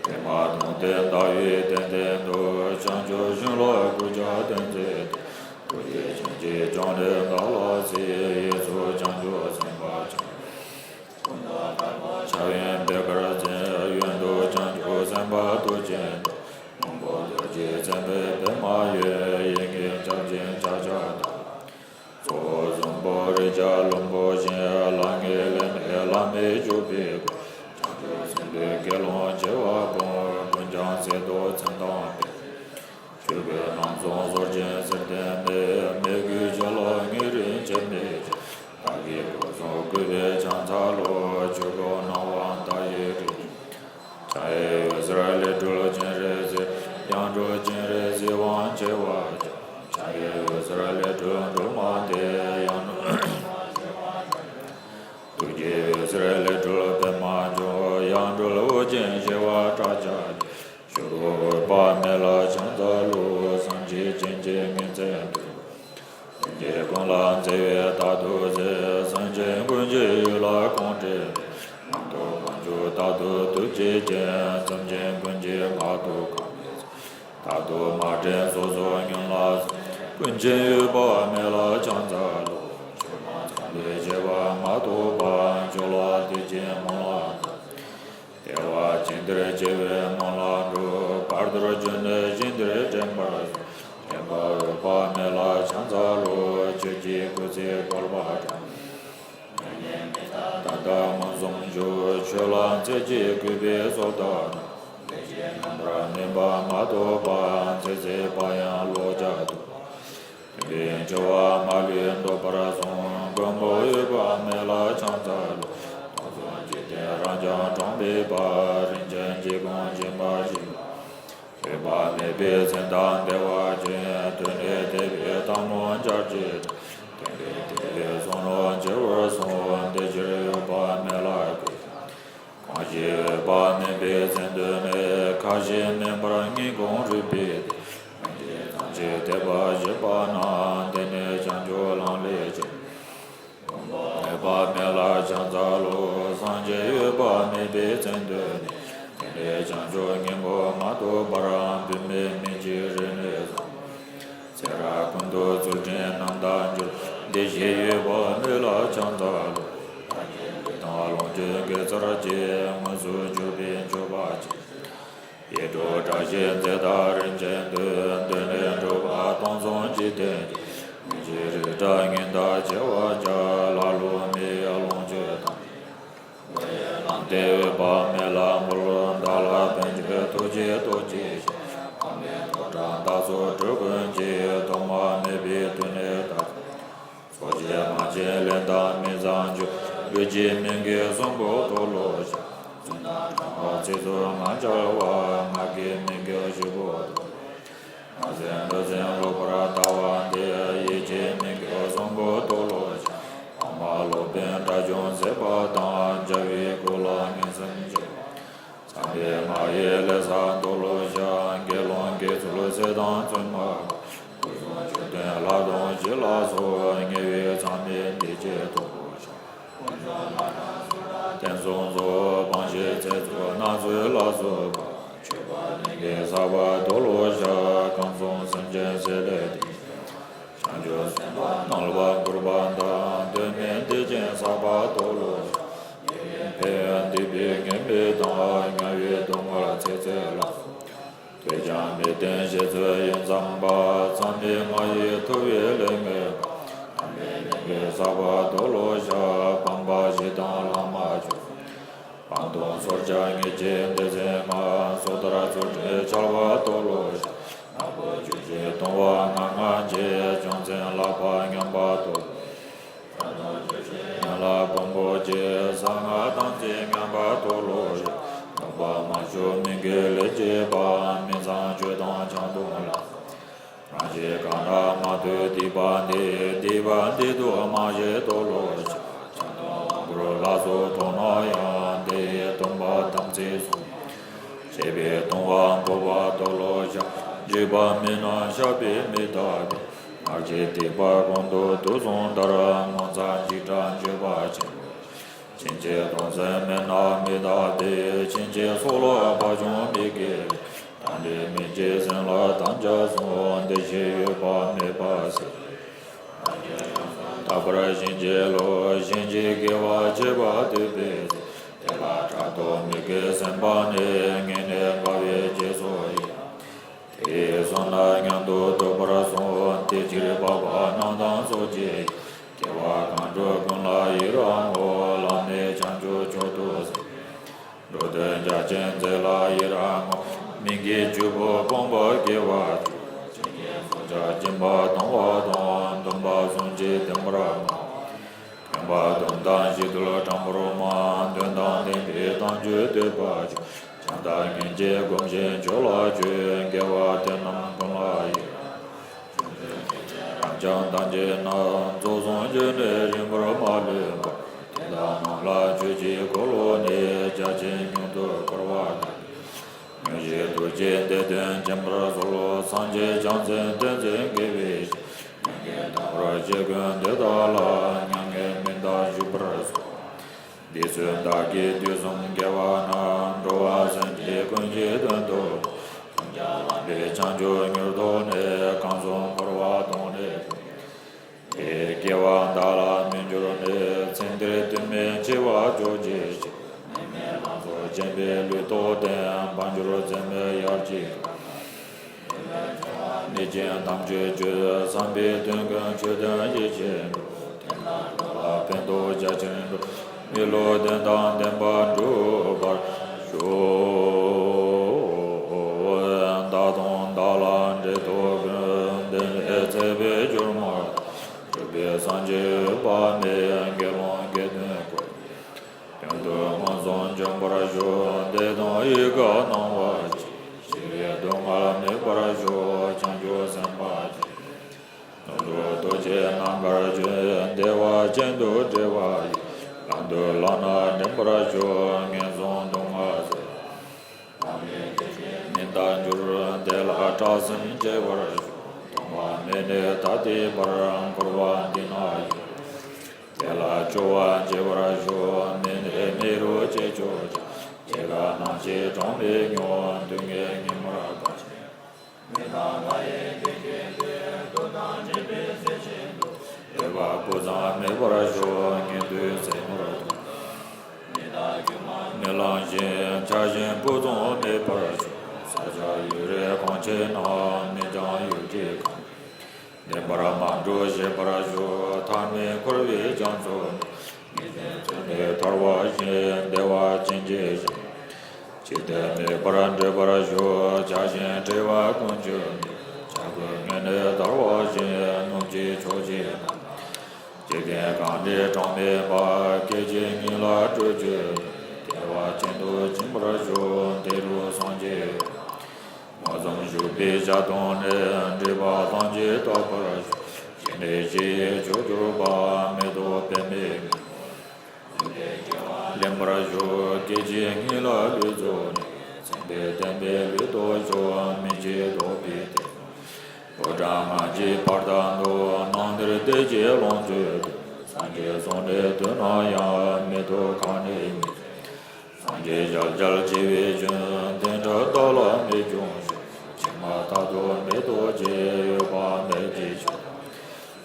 པདྨ་འདུས་སྟེ་ཟླ་བའི་གདན་སྟེང་དུ། བྱང་ཆུབ་ཤིང་ལ་སྐུ་ཕྱག་དེང་འཛིན་ཏེ། ཐུགས་རྗེ་ཆེན་གྱིས་བཅོམ་ལྡན་བདག་ལ་གཟིགས། ཡིད་མཆོག་བྱང་ཆུབ་སེམས་དཔའ་ཆེན་པོ། ཀུན་ཏུ་དཀར་པོ་ཕྱག་གཡོན་པད་དཀར་འཛིན། གཡོན་དུ་བྱང་ཆུབ་སེམས་དཔའ་ཐུགས་ཅན་སྟོབས། སྔོན་པོ་རྡོ་རྗེས་མཚན་པའི་པདྨ་འོད། ཡི་གེ་ཕྱག་ཆེན་ཕྱག་རྒྱ་དང་། གཙོ་བོ་གཟུངས་པོ་རིགས་བརྒྱ་ལྷུན་པོ་བཞིན། ལྷང་ངེ་ལས་མེད་ལྷམ་མེ་བྱུག་པའི་སྒོ། བྱང་ཆུབ་སེམས་དཔའི་དགེ་སློང་བྱེ་བ་སྤོང་། ཀུན་ཀྱང་གསེར་མདོག་མཚན་དང་ལྡན། ཆོས་གོས་རྣམ་གསུམ་གསོལ་ཞིང་གསེར་ལྡན་མའི། མོས་གུས་བྱིན་རླབས་ཉེ་རིང་ཆད་མེད་ཅིང་། བདག་གི་སྐུ་གསུང་བཀོད་པའི་ཕྱག་འཚལ་ལོ། ཆོས་སྐུ་སྣང་བ་མཐའ་ཡས་རིགས་ཀྱི། ཕྱག་གཡས་འོད་ཟེར་ལས་སྤྲུལ་སྤྱན་རས་གཟིགས། ཡང་སྤྲུལ་སྤྱན་རས་གཟིགས་དབང་ཆེ་བ་ཅན། ཕྱག་གཡོན་འོད་ཟེར་ལས་སྤྲུལ་སྒྲོལ་མ་སྟེ། ཡང་སྤྲུལ་ཐུགས་ཀྱི་འོད་ཟེར་ལས་སྤྲུལ་པདྨ་འབྱུང་། ཡང་སྤྲུལ་དབུ་ཅན་བྱེ་བ་ཕྲག་བརྒྱ་སྟེ། ཆོས་སྐུ་འོད་དཔག་མེད་ལ་ཕྱག་འཚལ་ལོ། སངས་རྒྱས་སྤྱན་གྱི་ཉིན་མཚན་དུ། སེམས་ཅན་ཀུན་ལ་བརྩེ་བས་བདག་ཐུགས་བརྩེ། སེམས་ཅན་ཀུན་གྱི་ཡིད་ལ་དགོངས་ཏེ། རྣམ་རྟོག་ཕར་ཕྱིན་བདག་ཏུ་ཐུགས་རྗེ་ཅན། སེམས་ཅན་ཀུན་གྱི་ངག་ཏུ་གང་མི་གསལ། བདག་ཏུ་མ་དྲན་སོ་སོ་ཉོན་ལ་སོགས། ཀུན་མཁྱེན་འོད་དཔག་མེད་ལ་ཕྱག་འཚལ་ལོ། ཕྱོགས་རྣམས་ཚངས་པའི་བྱེ་བ་མ་གཏོགས་པ། ཕྱོགས་ལ་བདེ་ཆེན་སྨོན་ལམ་བཏབ། བདེ་བ་ཅན་དེར་སྐྱེ་བའི་སྨོན་ལམ་འགྲུབ། བར་དོར་གྱུར་ནས་ཞིང་དེར་འདྲེན་པར་ཤོག། འདྲེན་པ་འོད་དཔག་མེད་ལ་ཕྱག་འཚལ་ལོ། ཆོས་ཀྱི་སྐུ་ཚེ་བསྐལ་པ་གྲངས་མེད་བརྒྱ། དང་མངོན་སུམ་བཞུགས། ཆོས་ལ་འཚེ་བྱེད་གུས་པས་སོ་ལྟ་ན། ལས་ཀྱི་རྣམ་པར་སྨིན་པ་མ་ཐོབ་པ། ཚེ་ཟད་པ་ཡང་ལོག་རྒྱག་ཐུབ། དེ་འདྲའི་འཆི་བ་མ་ལུས་འདོད་པར་གསུངས། མགོན་པོ་འོད་དཔག་མེད་ལ་ཕྱག་འཚལ་ལོ། སྟོང་གསུམ་འཇིག་རྟེན་རབ་འབྱམས་གྲངས་མེད་པ། རིན་ཆེན་གྱི་གོང་ཆེན་པོ་ཞིག་འོད་དཔག་མེད་པའི་མཚན་དང་བདེ་བ་ཅན། དོན་ལས་འདས་པའི་ལྟད་མོ་འཆར་བྱེད་དང་། དེ་ལས་འདས་པའི་བསམ་བློ་འཆི་བར་གསུངས། དེ་ཕྱིར་འོད་དཔག་མེད་ལ་གུས། གང་ཞིག་འོད་དཔག་མེད་པའི་མཚན་ཐོས་ནས། ཁ་ཞེ་མེད་པར་སྙིང་ཁོང་རུས་པའི་གཏིང་། སྙིང་རྗེ་ཐམས་ཅད་དད་པ་བཞེས་པ་ན། དེ་ནས་བྱང་ཆུབ་ལམ་ལས་བྱོན། མགོན་པོ་འོད་དཔག་མེད་ལ་ཕྱག་འཚལ་ལོ། སངས་རྒྱས་འོད་དཔག་མེད་པའི་མཚན་ཐོས་ནས། དེ་ནས་བྱང་ཆུབ་སྙིང་པོ་མ་ཐོབ་བར། བུད་མེད་མིག་གི་རིམས་ནད་བཟང་། ཚེ་རབས་ཀུན་ཏུ་ཚུལ་ཁྲིམས་རྣམ་དག་འགྱུར། བདེ་གཤེགས་འོད་དཔག་མེད་ལ་ཕྱག་འཚལ་ལོ། ལྷ་ཡི་ལུས་དང་ལོངས་སྤྱོད་དགེ་རྩར་བཅས། དངོས་སུ་གྱུར་པའི་མཆོད་པ་ཅན། ཡིད་འཕྲོག་བཀྲ་ཤིས་རྫས་དང་རིན་ཆེན་འདོད། དོན་ལས་འགྲོ་བ་སྟོང་གསུམ་འཇིག་རྟེན་གྱི། མི་འཇིགས་རི་བྲག་ངན་དང་བྱེ་བ་ཕྲག་ལྷ་ཀླུ་མི་ཡི་ལོངས་སྤྱོད་དང་། ལམ་འདི་འོད་དཔག་མེད་ལ་འབུལ། བདག་ལ་ཕན་ཕྱིར་ཐུགས་རྗེས་བསྟོད་ཅིག་ཞུ། དམ་པའི་ཐོག་ཁྲ་མདའ་སོགས་གྲུ་གུ་ཅན། ཐོག་མ་མེད་པའི་དུས་ནས་ད་ཚོགས་ཀྱི་དམག་ཆེན་ལས་དང་མི་བཟང་སྤྱོད། ལུས་ཀྱི་མི་དགེ་གསུམ་པོ་མཐོལ་ལོ་བཤགས། རྫུན་དང་ཕྲ་མ་ཚིག་རྩུབ་ངག་འཁྱལ་བ། ངག་གི་མི་དགེ་བཅུ་པོ་མཐོལ། ངག་འཛིན་ལུས་འཛིན་ལོག་པར་ལྟ་བ་འདི། ཡིད་ཀྱི་མི་དགེ་གསུམ་པོ་མཐོལ་ལོ་བཤགས། ཕ་མ་སློབ་དཔོན་དགྲ་བཅོམ་བཟོད་པ་དང་། འཇའ་བའི་སྐུ་ལ་ངན་སེམས་སྐྱེ་བ། ཚངས་པའི་མ་ཡི་ལས་བསགས་མཐོལ་ལོ་བཤགས། དགེ་སློང་དགེ་ཚུལ་སྲས་དང་བཙུན་མ། སྐུ་གསུང་ཐུགས་ལྡན་ལྷ་དང་བཞི་ལ་སོགས། ཉེ་བའི་ཚངས་པའི་འདི་ཕྱིར་མཐོལ་ལོ་བཤགས། དཀོན་མཆོག་རྣམས་དང་སུ་དག་བསྟན་སྲུང་སོགས། སྤང་བྱའི་ཚེ་སྲོག་སྣ་ཚོགས་ལ་སོགས་པ། མཆོད་པ་ལྷུན་གྱིས་བསགས་པ་མཐོལ་ལོ་བཤགས། ཁམས་གསུམ་སེམས་ཅན་སྲེད་ལས་འདས། བྱང་ཆུབ་སེམས་དཔའ་རྣམས་ལ་བསྐུར་བ་དང་། དོན་མེད་སྡིག་ཅན་བསགས་པ་མཐོལ་ལོ་བཤགས། ཉེ་བའི་ཕན་ཡོན་སྡིག་པའི་ངན་པའི་དང་། དམྱལ་བའི་སྡུག་བསྔལ་ཚེ་ཚད་ལ་སོགས། ཐོས་ཀྱང་མི་བདེན་བཤད་ཚུལ་ཡིན་བསམ་པ། མཚམས་མེད་ང་ཡི་ཐུབ་པའི་ལས་ངན་པ། དམ་པའི་ལྷུན་གྱིས་བསགས་པ་མཐོལ་ལོ་བཤགས། སྤངས་པ་བཞི་དང་ལམ་བཅུ། སྤངས་རྟོགས་ཚོར་བྱ་ཉེར་གཅིག་སྡེ་ཚན་ལྔ། སོ་ཐར་ཚུལ་ཁྲིམས་འཆལ་བ་མཐོལ་ལོ་བཤགས། ནག་པོ་བཅུ་གཅིག་ལྟུང་བ་ལྔ་ལྔ་བཅས། ཅུང་ཟད་ལྷག་པ་ཉམས་པ་མཐོལ་ལོ། ཡན་ལག་ཕུང་པོ་བཅས། གསང་སྔགས་དམ་ཚིག་ངན་པ་མཐོལ་ལོ་བཤགས། སྡོམ་པ་མ་ཞུ་མི་དགེ་ལས་བྱེད་པ། མི་ཚངས་སྤྱོད་དང་ཆང་འཐུང་ལ་སོགས། རང་བཞིན་གང་ར་མ་ཐོས་སྡིག་པ་འདི། སྡིག་པ་འདི་དག་མ་བྱེད་མཐོལ་ལོ་བཤགས། ཆང་འཐུང་དབང་བསྐུར་ལ་སོགས་ཐོབ་ན་ཡང་། དེ་ཡི་སྡོམ་པ་དམ་ཚིག་བསྲུང་བ། བྱས་པའི་ལྟུང་བ་འཕོག་པ་མཐོལ་ལོ་བཤགས། འཇིགས་པ་མེད་ན་བཤགས་པས་མི་དག་པས། ངག་གི་སྡིག་པ་གོང་དུ་དུག་གསུམ་ལྟར། ངོ་མཚར་འཇིགས་སྐྲག་འགྱོད་པ་ཆེན་པོ། ཕྱིན་ཆད་གདུང་སེམས་མེད་ན་མི་དག་པས། ཕྱིན་ཆད་སྲོག་ལ་བག་ཆགས་མི་དགེ་བས། དམ་ལས་མི་འབྱེད་སེམས་ལ་དམ་བཅའ་བསྲུང་། དེ་ཕྱིར་འོད་དཔག་མེད་པ་གསལ། དག་པར་བྱིན་གྱིས་རློབས། ཕྱིན་ཆད་དགེ་བ་བྱེད་པ་དུས་པའི་ཚེ། དེ་ལ་ཕྲག་དོག་མི་དགེ་སེམས་སྤངས་ནས། ངེས་གནས་དགའ་བའི་རྗེས་སུ་ཡི་རང་། དེ་ཡི་བསོད་ནམས་མཉམ་དུ་ཐོབ་པར་གསུངས། དེ་ཕྱིར་འཕགས་པ་རྣམས་དང་ཚོགས་ཀྱིས། སྐྱེ་བ་གང་དགོས་ཀུན་ལ་ཡི་རང་ངོ་། བླ་མེད་བྱང་ཆུབ་མཆོག་ཏུ་གཟིགས། འགྲོ་དོན་རྒྱ་ཆེན་མཛད་ལ་ཡི་རང་ངོ་། མི་དགེ་བཅུ་པོ་སྤོང་བར་བགྱི་བར་ཤོག །ཕྱིན་ཆད་སྲོག་ཆགས་སྦྱིན་པ་གཏོང་བ་དང་། སྡོམ་པ་བསྲུང་བྱས་བསྟེན་པར་སྨྲ་བ། ཁེངས་པ་སྡོམ་དང་ཞི་དུལ་དྲང་པོར་སྨྲ། དོན་དང་ལྡན་པའི་དམ་ཆོས་འདོད་པ་ཆོས། བྱམས་དང་སྙིང་རྗེ་སྒོམ་ཞིང་ཕྱོགས་ལ་བསྐྱོད། དགེ་བ་དེ་རྣམས་ཀུན་ལ་ཡི་རང་། རབ་འབྱམས་དམ་ཆོས་རྣམས་རྫོགས་སངས་རྒྱས་ནས། རིང་པོར་མ་ལུས་པར་དེ་དག་རྣམས་ལ་ཆོས་ཀྱི་འཁོར་ལོ་ནས། རྒྱ་ཆེན་མྱུར་དུ་བསྐོར་བ་དང་། མྱུར་ཞིང་ཐུགས་རྗེས་འདི་དོན་མཁྱེན་པར་གསོལ། སངས་རྒྱས་བྱང་སེམས་ཏིང་འཛིན་དགེ་བའི་བཤེས། མྱ་ངན་འདའ་བར་བྱེད་མཁན་དེ་དག་ལ། མྱ་ངན་མི་འདའ་བཞུགས་པར་གསོལ། འདི་ཚོའི་བདག་གིས་དུས་གསུམ་དགེ་བ་རྣམས། འགྲོ་བ་སེམས་ཅན་ཀུན་གྱི་དོན་དུ་བསྒྲུབས། བདག་ཀྱང་བླ་མེད་བྱང་ཆུབ་མྱུར་ཐོབ་ནས། ཁམས་གསུམ་འཁོར་བ་སྟོངས་ནས་ཀུན། དེ་སྐྱེ་བ་བདག་ལ་མི་འགྱུར་ནས། ཚེ་འདིར་དུས་མིན་འཆི་བ་སྐྱོབ་བྱའི་ཕྱིར། མི་མེད་ལམ་སྲོག་ཆེན་པོའི་ལུས་ཐོག་བསྟན། དཔལ་འབྱོར་རྩེ་མོའི་དབྱར་གྱི་ཁ། མི་ཅན་ཐམས་ཅད་སྤྱོད་བསམ་པའི་དོན་ཀུན། ཆོས་དོན་ཡིད་བཞིན་འགྲུབ། དེ་རྣམས་འགྲོ་ལ་ཕན་ཐོགས་རྒྱ་ཆེར་འགྲོ། མི་ལུས་དོན་དང་ལྡན་པར་འགྲུབ་པར་ཤོག། བདག་དང་བདག་ལ་འབྲེལ་ཐོགས་ཀུན། བདེན་པའི་ཚེ་འཕོས་གྱུར་མ་ཐག་གྲུབ་པའི་སངས་རྒྱས་འོད་དཔག་མེད། དགེ་སློང་དགེ་འདུན་ཀུན། དོན་དུ་མངོན་སུམ་འབྱོན་པར་ཤོག། བདེ་དང་ཡིད་དགའ་སྣང་བ་སྐྱེ། ཞི་བའི་སྡུག་བསྔལ་མེད་པར་ཤོག། བྱང་ཆུབ་སེམས་དཔའ་ཆེ། དོན་དུ་ཐུགས་རྗེ་རྣམ་དཀར་སྤྱོད། བདེ་བ་ཅན་དུ་འབྲེལ་བ་ཡིས། ལམ་དུ་བླངས་ན་འདྲེན་པར་ཤོག། ངན་སོང་སྡུག་བསྔལ་སེལ། ཉེས་དག་འགྱུར། དེ་ལ་སྐྲག་སེམས་སྐྱེ་བར་ཤོག། ཐོག་མ་མེད་ནས་ད་ལྟའི་བར། འཁོར་བ་འདི་ན་ཡོད། དེ་ལ་སྐྱོ་བ་སྐྱེ་བར་ཤོག། མི་ནས་མི་རུ་སྐྱེ་ཆོག་ཀྱང་། སྐྱེ་རྒ་ན་འཆིའི་གྲངས་མེད་མྱོང་། སྡུག་བསྔལ་ཉིན་མོར་ལྟ་ཞིང་། མི་དང་ལྷ་ཡི་དགེ་རྒན་ཏེ། སྡུག་དང་སྦྱིན་པའི་ཟས་ཆེན་དུ། འདོད་པ་སྤུ་ཙམ་མེད་པར་ཤོག། ཉན་ཐོས་ཟས་ནོར་དང་། མི་ལང་ཞིང་ཆགས་ཞེན་སྤུ་ཙམ་མེད་པར་ཤོག། ས་ཆ་ཡུལ་རེ་གང་ཆེ་ན། མི་འགྱང་ཡུལ་གྱི་གང་། བདེན་པར་མ་འགྲོ་ཤེས་པར་ཤོག། ཐར་མེད་འཁོར་བའི་རྒྱ་མཚོ་ནས། ངེས་ཤེས་ཚུལ་ནི་ཐར་བ་བཞིན། བདེ་བ་ཅན་གྱི་ཞིང་། ཇི་སྟེ་མེད་པར་འདྲེན་པར་ཤོག། བྱ་ཞིང་བྲེལ་བ་ཀུན་ཆོད་ནས། བྱ་རྒོད་ངན་ནི་ཐར་བ་བཞིན། སྣུམ་གྱི་ཕྱོགས་བཞི་ན། འཇིག་རྟེན་གང་འདྲའི་གྲངས་མེད་པ། སྐད་ཅིག་ཉིད་ལ་སྤྲོས་བཅས་ནས། བདེ་བ་ཅན་དུ་འབྱིན་པར་ཤོག། དེ་ལུས་སངས་རྒྱས། མངོན་སུམ་བཞུགས་པའི་ཞལ་མཐོང་ནས། འདྲེན་པ་ཐམས་ཅད་བརྟག་པར་ཤོག། ཞི་གནས་གཞི་ཡི་མཆོག་གྱུར་པ། མེ་ཏོག་པདྨའི་ངོས་སུ། ལེན་པར་ཤོག། སྐད་ཅིག་ཉིད་ལ་ལུས་རྫོགས་ནས། མཚན་དཔེ་བསྟན་པའི་ལུས་སྟོབས་མཆོག། མི་འཇིགས་ལྡོག་པའི་དེད་དཔོན། ཕོ་བྲང་ལྔ་བརྒྱའི་བར་དུ་འདུག། སྣང་གཏེར་དེ་ཅིག་ལོངས་སྤྱོད་དུ། སངས་རྒྱས་གསུང་གྲོས་དུས་ན་ཡང་། མེ་ཏོག་གང་འདྲའི་མི་འཚོ། སངས་རྒྱས་ཞལ་མཇལ་བྱེད་པའི་སྐྱོན། དེ་འདྲ་བདག་ལ་མི་འབྱུང་ཞིང་། ཕྱི་མ་རྟག་ཏུ་མེ་ཏོག་ཅན། འོད་དཔག་མེད་ཀྱི་ཆོས་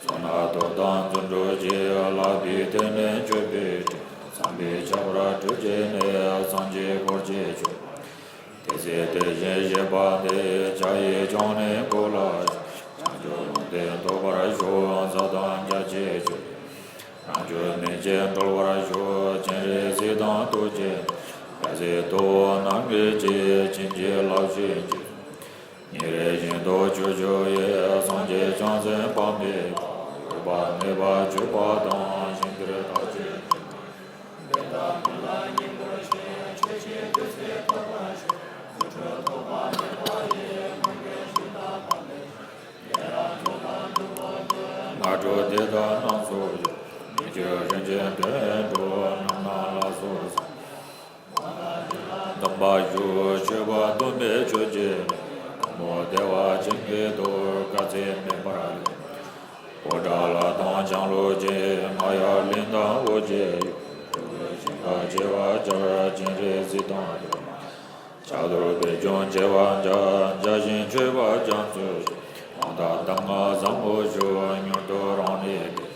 དང་། བསོད་ནམས་སྟོབས་དང་རྫུ་འཕྲུལ་གྱིས། ལྷག་པའི་དེ་ནི་མཆོད་པའི་སྤྲིན། ཚངས་པའི་ཁྱད་པར་སྤྲོས་བཅས་ནས། སངས་རྒྱས་འཁོར་བཅས་མཆོད། དེ་ཚེ་དེ་བཞིན་གཤེགས་པ་འདི། ཇི་ཡིས་ཀྱང་ནི་གོ་སླ་ཞིང་། བྱང་ཆུབ་ལུང་བསྟན་ཐོབ་པར་ཤོག། ཟབ་དང་རྒྱ་ཆེའི་ཆོས། རང་རྒྱུད་མིག་གིས་གྲོལ་བར་ཤོག། སྤྱན་རས་གཟིགས་དང་ཐུགས་རྗེ་ཆེན། དཔལ་བརྩེགས་ཐུབ་དབང་རྣམ་རྒྱལ་གྱིས། བྱིན་གྱིས་བརླབ་ཕྱིར་མཆིས། ཉིན་རེ་བཞིན་དུ་ཆོས་ཞུ་ཡི། སངས་རྒྱས་བྱང་སེམས་དཔག་མེད་པ། འོད་དཔག་མེད་པ་བརྗོད་པ་དང་། ཞིང་དེར་བདག་ཅག་ཡོད་པ། དེ་དག་ཀུན་ལ་སྙིང་པོར་ཞུ། ཆོས་ཀྱི་རྒྱུ་མཚན་རྟོགས་པར་ཤོག། རྫུ་འཕྲུལ་ཐོགས་པ་མེད་པ་ཡི། མངོན་དགའི་ཞིང་དང་དཔག་མེད་པ། སྔ་དྲོ་དེ་དག་རྣམས་སུ་ཡང་། མི་བསྐྱོད་རིན་ཆེན་དོན་གྲུབ་རྣམ་སྣང་ལ་སོགས་སམ། སྡོམ་པ་ཞུ། མཆོད་པ་སྡོམ་པའི་མཆོད་བྱེད་ནི། དང་པོ་བདེ་བ་ཅན་གྱི་མཐུ། དཀའ་ཚེགས་མེད་པར་ལེགས། པུ་ཊ་ལ་དང་ལྕང་ལོ་བཅས། རྔ་ཡབ་གླིང་དང་འོ་བརྒྱལ་ཡུལ། སྤྲུལ་སྐུའི་ཞིང་ཁམས་བྱེ་བ་བརྒྱར། སྤྱན་རས་གཟིགས་དང་ཐུགས་རྗེ་ཆེན། ཕྱག་རྡོར་པད་འབྱུང་བྱེ་བ་བརྒྱ། བརྒྱ་བྱིན་མཆོད་པ་རྒྱ་མཚོ་བཞིན། གང་དག་གདམས་ངག་ཟབ་མོ་ཞུ། མྱུར་དུ་རང་གནས་དེར།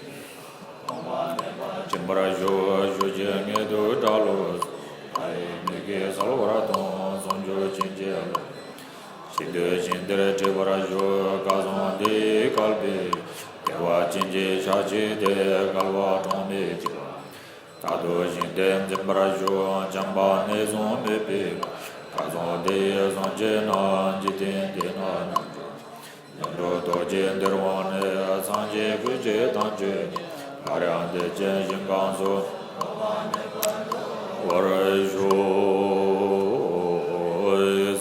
སྟོང་པ་མེད་པར་སྦྱིན་པར་ཞུ། ཞུ་ཕྱིར་ངེས་དུ་གྲགས་ལོ་ཟེར། ལྷ་ཡི་མིག་གིས་གསལ་བར་མཐོང་། ཟུང་འཇུག་བྱིན་གྱིས་རློབ། ཞིག་ཏུ་ཞིང་དེར་ཁྲིད་པར་ཞུ། སྐལ་བཟང་དེ་ཡི་སྐལ་པའི། བདེ་བ་ཅན་གྱི་ཞག་གཅིག་དེར། སྐལ་བ་གྲངས་མེད་ཅིག་ལ། རྟག་ཏུ་ཞིང་དེར་འཛིན་པར་ཞུ། བྱམས་པ་ནད་གསུམ་མེད་པའི་བར། སྐལ་བཟང་དེ་ཡི་བཟང་སྤྱོད་རྣམས། འཇིག་རྟེན་འདི་ན་རྣམ་གྲོལ་ཞིང་། འགྲོ་ལྡོག་གི་འདིར་འོངས་ནས། སངས་རྒྱས་སྐུ་མཆེད་དང་བཅས་ཏེ། སླར་ཡང་བདེ་ཆེན་ཞིང་ཁམས་སུ། བར་ཤོག།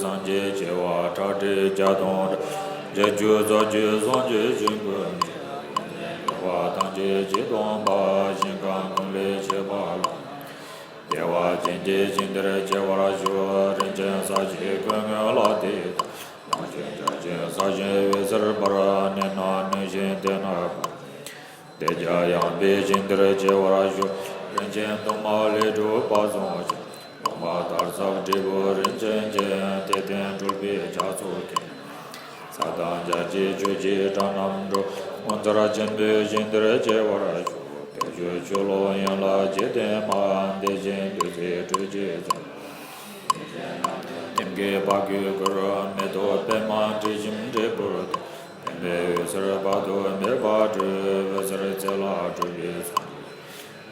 སངས་རྒྱས་བྱེ་བ་ཁྲག་ཁྲིག་བརྒྱ་སྟོང་དྲུག་བརྒྱ་བཅུ་རྩ་བརྒྱད་སངས་རྒྱས་ཞིང་ཀུན་གྱི། བདེ་བ་ཐམས་ཅད་ཀྱིས་སྟོང་པ། ཞིང་ཁམས་ཀུན་ལས་ཁྱད་པར་བླ་མེད། བདེ་བ་ཅན་གྱི་ཞིང་དེར་སྐྱེ་བར་ཤོག། རིན་ཆེན་ས་གཞི་ཀུན་དངོས་ལ་དེ་དག། ལོངས་སྤྱོད་རྒྱ་ཆེན་ས་གཞིའི་འོད་ཟེར་འབར། གནས་རྣམས་གནས་ཤིང་དེ་ན་འབར། དེ་རྒྱ་ཡངས་པའི་ཞིང་དེར་སྐྱེ་བར་ཤོག། རིན་ཆེན་གདུང་མ་ལས་གྲུབ་པ་བཟང་ཞིང་། ལོ་མ་དར་ཟབ་འབྲས་བུ་རིན་ཆེན་ཅན། དེ་སྟེང་སྤྲུལ་པའི་རྒྱ་མཚོ་ཁེངས། ས་དང་རྒྱ་ཆེའི་ཆོས་ཀྱི་སྒྲ་རྣམས་སྒྲོག། ངོ་མཚར་ཆེན་པོའི་ཞིང་དེར་སྐྱེ་བར་ཤོག། བོད་ཆོས་ཆུ་ལོག་ཡན་ལག་བརྒྱད་ལྡན་མ། དེ་བཞིན་བདུད་རྩིའི་དྲོད་ཀྱི་རྩེ་མོ། ཐིམ་གྱིས་དཔག་གི་གུར། མེ་ཏོག་པདྨ་དྲི་ཞིམ་འབྲས་བུར་དུ། ཕན་པའི་འོད་ཟེར་དཔག་ཏུ་མེད་པ་སྤྲོས། འོད་ཟེར་རྩེ་ལ་སྤྲུལ་པའི་སངས་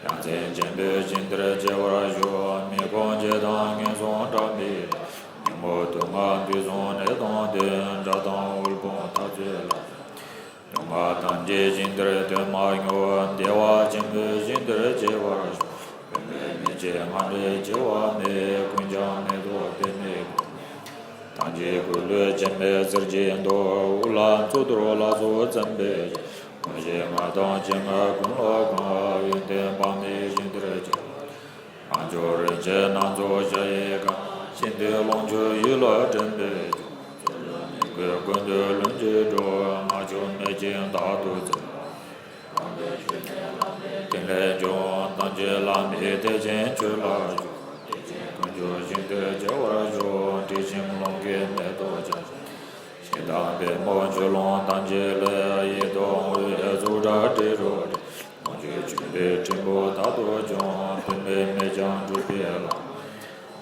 རྒྱས། ཡ་མཚན་ཆེན་པོས་ཞིང་དེར་སྐྱེ་བར་ཤོག་མི་ཁོམ་བྱེད་དང་ངན་སོང་བྲལ་བའི་ལམ། ཉོན་མོངས་དུག་ལྔ་དུག་གསུམ་ནད་དང་ལྡན། དགྲ་དང་དབུལ་ཕོངས་འཐབ་རྩོད་ལ། ལུས་ངག་ཐམས་ཅད་ཞིང་དེར་སྟོན་མ་མྱོང་། བདེ་བ་ཆེན་པོས་ཞིང་དེར་སྐྱེ་བར་ཤོག་དཔེ་མེད་མི་ཕྱེད་རྔམ་ལས་སྐྱེ་བ་མེད། ཀུན་ཀྱང་མེ་ཏོག་པདྨའི་སྤུ། ཐང་ཆེན་ཀུ་ལུ་བྱེ་མའི་གསེར་གྱི་མདོག་དབུ་ལ་མཚོ་གཏོར་ལ་སོགས་བརྩམས་པའི་ཕྱིར། ངོ་ཤེས་ལྔ་དང་སྤྱན་ལྔ་ཀུན་ལ་གང་། ཡོན་ཏན་དཔག་མེད་ཞིང་དེར་སྐྱེ། རྣལ་འབྱོར་རིན་ཆེན་སྣ་ཚོགས་ཞལ་གྱིས་བཀང་། ཤིན་ཏུ་ལོངས་སྤྱོད་ཡིད་ལ་དྲན་པའི་ཕྱིར། རྩོལ་བ་མི་དགོས་ཀུན་ཏུ་ལྷུན་གྱིས་གྲུབ། ང་ཁྱོད་མེད་ཅིང་རྟག་ཏུ་བརྩེ། དེ་ལས་བྱུང་། ཐམས་ཅད་བླ་མེད་བདེ་ཆེན་ཆོས་ལ་སྤྱོད། བདེ་ཆེན་ཀུན་ཁྱོད་ཞིང་དུ་སྐྱེ་བར་ཤོག་དྲི་ཞིམ་ལོང་གའི་མེ་ཏོག་ཅན། ཞིང་དང་པདྨོ་ཆུ་ཀླུང་ཐམས་ཅད་ལས། ཡིད་དུ་འོང་བའི་གཙུག་སྒྲ་དྲི་རོ་དྲི། ལོངས་སྤྱོད་ཆོས་འདི་ཕྲེང་པོ་དག་ཏུ་བྱུང་། དཔེ་མེད་མེད་ཀྱང་གྲུབ་པའི་ལམ།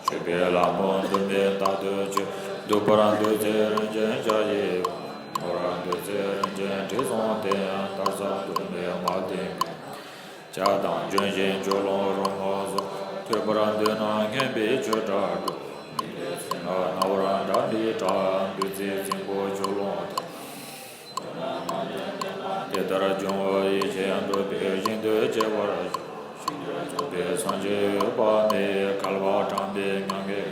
སྤྱོད་པའི་ལམ་མོ་འདུ་མེད་རྟག་ཏུ་སྤྱོད། འདུ་བར་འདུ་ཚེ་རིན་ཆེན་ཞལ་གྱིས་བཀང་། ནོར་བར་འདུ་ཚེ་རིན་ཆེན་དྲི་བསུང་སྟེ། དར་ཟབ་འདུ་མེད་མ་ལྡན་ཀུན། ཇ་དང་ལྗོན་ཤིང་ཆུ་ཀླུང་རོལ་མོ་སོགས། འཐུང་བར་འདོད་ན་མཁན་པོའི་ཆོས་གྲྭར་འགྲོ། མི་འདོད་ཚེ་ན་སྣང་བར་འདྲ་མི་འདྲ། འདུ་འཛི་འཛིང་པོ་ཆུ་ཀླུང་དང་། དེ་ལྟར་འབྱུང་བ་ཡིད་ཆེས་འགྲོ་བའི་ཞིང་དུ་སྐྱེ་བར་ཤོག་ཞིང་དུ་རྫོགས་པའི་སངས་རྒྱས་འོད་དཔག་མེད། བསྐལ་པ་དྲངས་པའི་མྱ་ངན་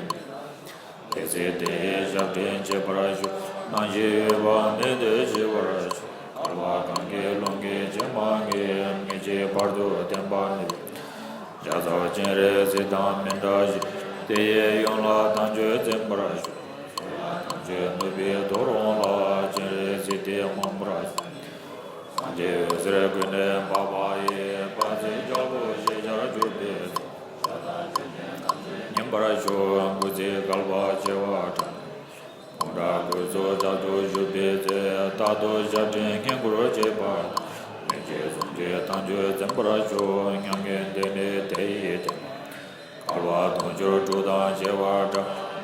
འདས། དེ་ཚེ་དེ་ཡི་ཞབས་འདྲེན་བྱེད་པར་ཤོག་སྣང་ཞིང་འོད་དཔག་མེད་དུ་ཞི་བར་ཤོག་བསྐལ་པ་གང་གི་རླུང་གིས་ཇི་མ་ངེས། ངེས་ཀྱི་བར་དུ་བརྟན་པར་གནས། ཞབས་ཚབ་སྤྱན་རས་གཟིགས་དང་མི་འབྲལ་ཞིང་། དེ་ཡི་ཡུམ་ལ་དམ་ཆོས་འཛིན་པར་ཤོག་གསུང་ལ་དམ་ཆོས་ནུས་པའི་ཐོག་རོང་ལ། སྤྱན་རས་གཟིགས་དེ་མངོན་པར་མཛོད། སངས་རྒྱས་འོད་ཟེར་ཀུན་ནས་འབར་བ་ཡི། དཔལ་བརྩེགས་རྒྱལ་པོ་ཞེས་བྱར་གྱུར་པའི་ཚེ། ཉན་པར་ཤོག་སྐུ་ཚེ་བསྐལ་པ་བྱེ་བ་ཕྲག་འབུམ་ཕྲག་ཁྲི་ཚོ་རྒྱ་མཚོར་བཞུགས་པའི་ཚེ། རྟག་ཏུ་ཞབས་འདྲེན་བསྙེན་བཀུར་བྱེད་པ་དང་། ལྷན་ཅིག་ཟུང་འབྲེལ་དམ་ཆོས་འཛིན་པར་ཤོག་མྱ་ངན་འདས་ནས་དེ་ཡི་དོན། བསྐལ་པ་དུང་ཕྱུར་དྲུག་དང་བྱེ་བ་ཕྲག་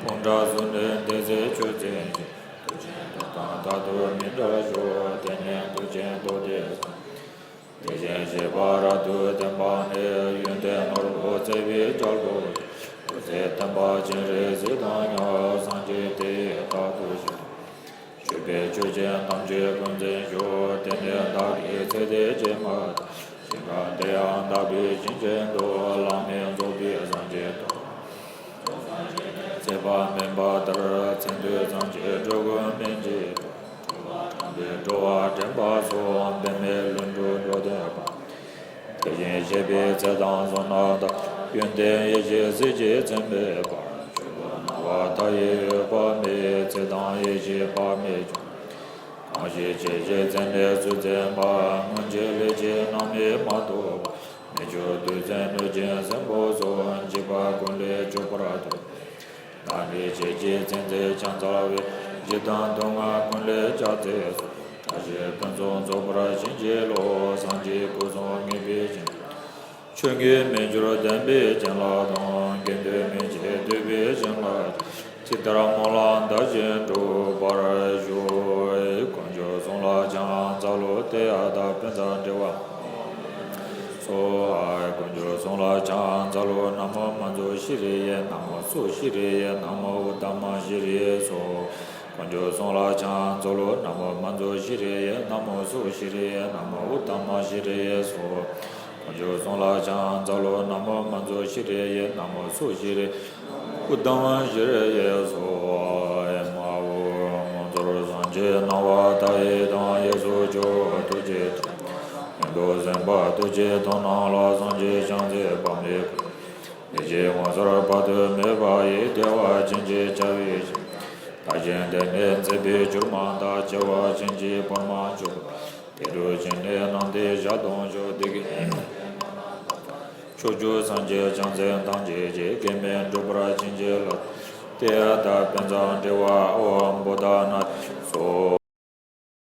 འབུམ་ཕྲག་གསུམ་ནས་འདས་ཚེ་ཆོས་འཛིན་ཞིང་། མཐུ་ཆེན་ཐོབ་དང་རྟག་ཏུ་མི་འབྲལ་ཤོག་དེ་ནས་མཐུ་ཆེན་ཐོབ་དེ་སངས། དེ་བཞིན་གཤེགས་པ་རབ་ཏུ་བརྟན་པ་ནི། ཡོན་ཏན་ནོར་བུ་བརྩེགས་པའི་རྒྱལ་པོ་ཡི། འོད་ཟེར་ལྡན་པ་སྤྱན་རས་གཟིགས་དང་མཉམ། སངས་རྒྱས་དེ་ཡི་རྟག་ཏུ་བཞུགས། ཞུས་པའི་ཆོས་ཀྱི་དམ་ཆོས་ཀུན་འཛིན་ཤོག་དེ་ནས་བདག་གིས་ཚེ་འདི་ཕྱི་མ་དང་། གཞན་ཕན་དེ་ཡང་དག་པའི་བྱིན་གྱིས་རློབས། བླ་མེད་རྫོགས་པའི་སངས་རྒྱས་ཐོབ། ཚེ་དཔག་མེད་པ་ལྟར་མཚན་ཐོས་སངས་རྒྱས་འགྲོ་ཀུན་སྨིན་བྱེད་པ། འགྲོ་བ་དྲན་པ་སོགས་འབད་མེད་ལྷུན་གྲུབ་འགྲོ་དོན་སྤངས། དེ་བཞིན་གཤེགས་པའི་ཚེ་དང་བསོད་ནམས་དང་། ཡོན་ཏན་ཡེ་ཤེས་གཟི་བརྗིད་ཚད་མེད་པར། ཆོས་སྐུ་སྣང་བ་མཐའ་ཡས་འོད་དཔག་མེད། ཚེ་དང་ཡེ་ཤེས་དཔག་མེད་ཀྱང་། གང་ཞིག་ཇི་སྲིད་མཚན་མེད་ཚུལ་འཛིན་པ། སྔོན་གྱི་ལས་ཀྱིས་རྣམ་སྨིན་མ་ཐོབ་པ། མི་བསྐྱོད་རྡུལ་ཚོན་གནོད་སྦྱིན་སྲིན་པོ་སོགས། འཇིགས་པ་ཀུན་ལས་སྐྱོབ་པར་འདོད། བདག་ནི་ཁྱེད་ཀྱི་མཚན་རྩེ་ཕྱག་འཚལ་བས། འཇིགས་དང་དུག་ལྔ་ཀུན་ལས་སྐྱབས་མཛད་སོ། བཀྲ་ཤིས་ཕུན་སུམ་ཚོགས་པར་བྱིན་གྱིས་རློབས། སངས་རྒྱས་སྐུ་གསུམ་ངེས་པའི་བྱིན་རླབས། ཆོས་ཉིད་མི་འགྱུར་བདེན་པའི་བྱིན་རླབས་དང་། དགེ་འདུན་མི་ཕྱེད་འདུས་པའི་བྱིན་རླབས་ཀྱིས། ཇི་ལྟར་སྨོན་ལམ་བཏབ་བཞིན་འགྲུབ་པར་ཤོག་དཀོན་མཆོག་གསུམ་ལ་ཕྱག་འཚལ་ལོ། ཏདྱ་ཐཱ། དཔལ་བཟང་འབྲེལ་བ། སྭཱ་ཧཱ། དཀོན་མཆོག་གསུམ་ལ་ཕྱག་འཚལ་ལོ། ན་མོ་མཉྫུ་ཤྲཱི་ཡེ། ན་མོ་སུ་ཤྲཱི་ཡེ། ན་མོ་ཨུཏྟ་མ་ཤྲཱི་ཡེ་སྭཱ་ཧཱ། དཀོན་མཆོག་གསུམ་ལ་ཕྱག་འཚལ་ལོ། ན་མོ་མཉྫུ་ཤྲཱི་ཡེ། ན་མོ་སུ་ཤྲཱི་ཡེ། ན་མོ་ཨུཏྟ་མ་ཤྲཱི་ཡེ་སྭཱ་ཧཱ། དཀོན་མཆོག་གསུམ་ལ་ཕྱག་འཚལ་ལོ། ན་མོ་མཉྫུ་ཤྲཱི་ཡེ། ན་མོ་སུ་ཤྲཱི། ཨུཏྟ་མ་ཤྲཱི་ཡེ་སྭཱ་ཧཱ། ཨེ་མ་ཧོ། དངོས་གྲུབ་སངས་རྒྱས་སྣང་བ་མཐའ་ཡས་དང་། གཡས་སུ་ཇོ་བོ་ཐུགས་རྗེ་ཐོབ། གཡོན་དུ་སེམས་དཔའ་ཐུགས་རྗེ་ཐོབ་རྣམས་ལ། སངས་རྒྱས་ཕྱག་འཚལ་དཔག་མེད་བསྐུལ། ལས་ཀྱི་ངོ་མཚར་དཔག་ཏུ་མེད་པ་ཡིས། བདེ་བ་ཅན་གྱི་བྱ་བའི་ཕྱིར། བདག་གཞན་འདི་ནས་འཛད་པའི་གྱུར་མ་ཐག། བྱེ་བ་ཅན་གྱི་བར་མ་མཆོག་དེ་འགྲོ་ཅན་ནི་ནམ་དུ་བཞག་དང་མཆོག་དེ་གའི་ཕྱོགས་བཅུ་སངས་རྒྱས་བྱང་སེམས་ཐམས་ཅད་ཀྱིས། གེགས་མེད་འགྲུབ་པར་བྱིན་གྱིས་བརླབ། ཏདྱ་ཐཱ། དཔལ་བཟང་འབྲེལ་བ་ཨོ་བྷུ་ཏ་ནཱ་ཐ་སྭཱ་ཧཱ།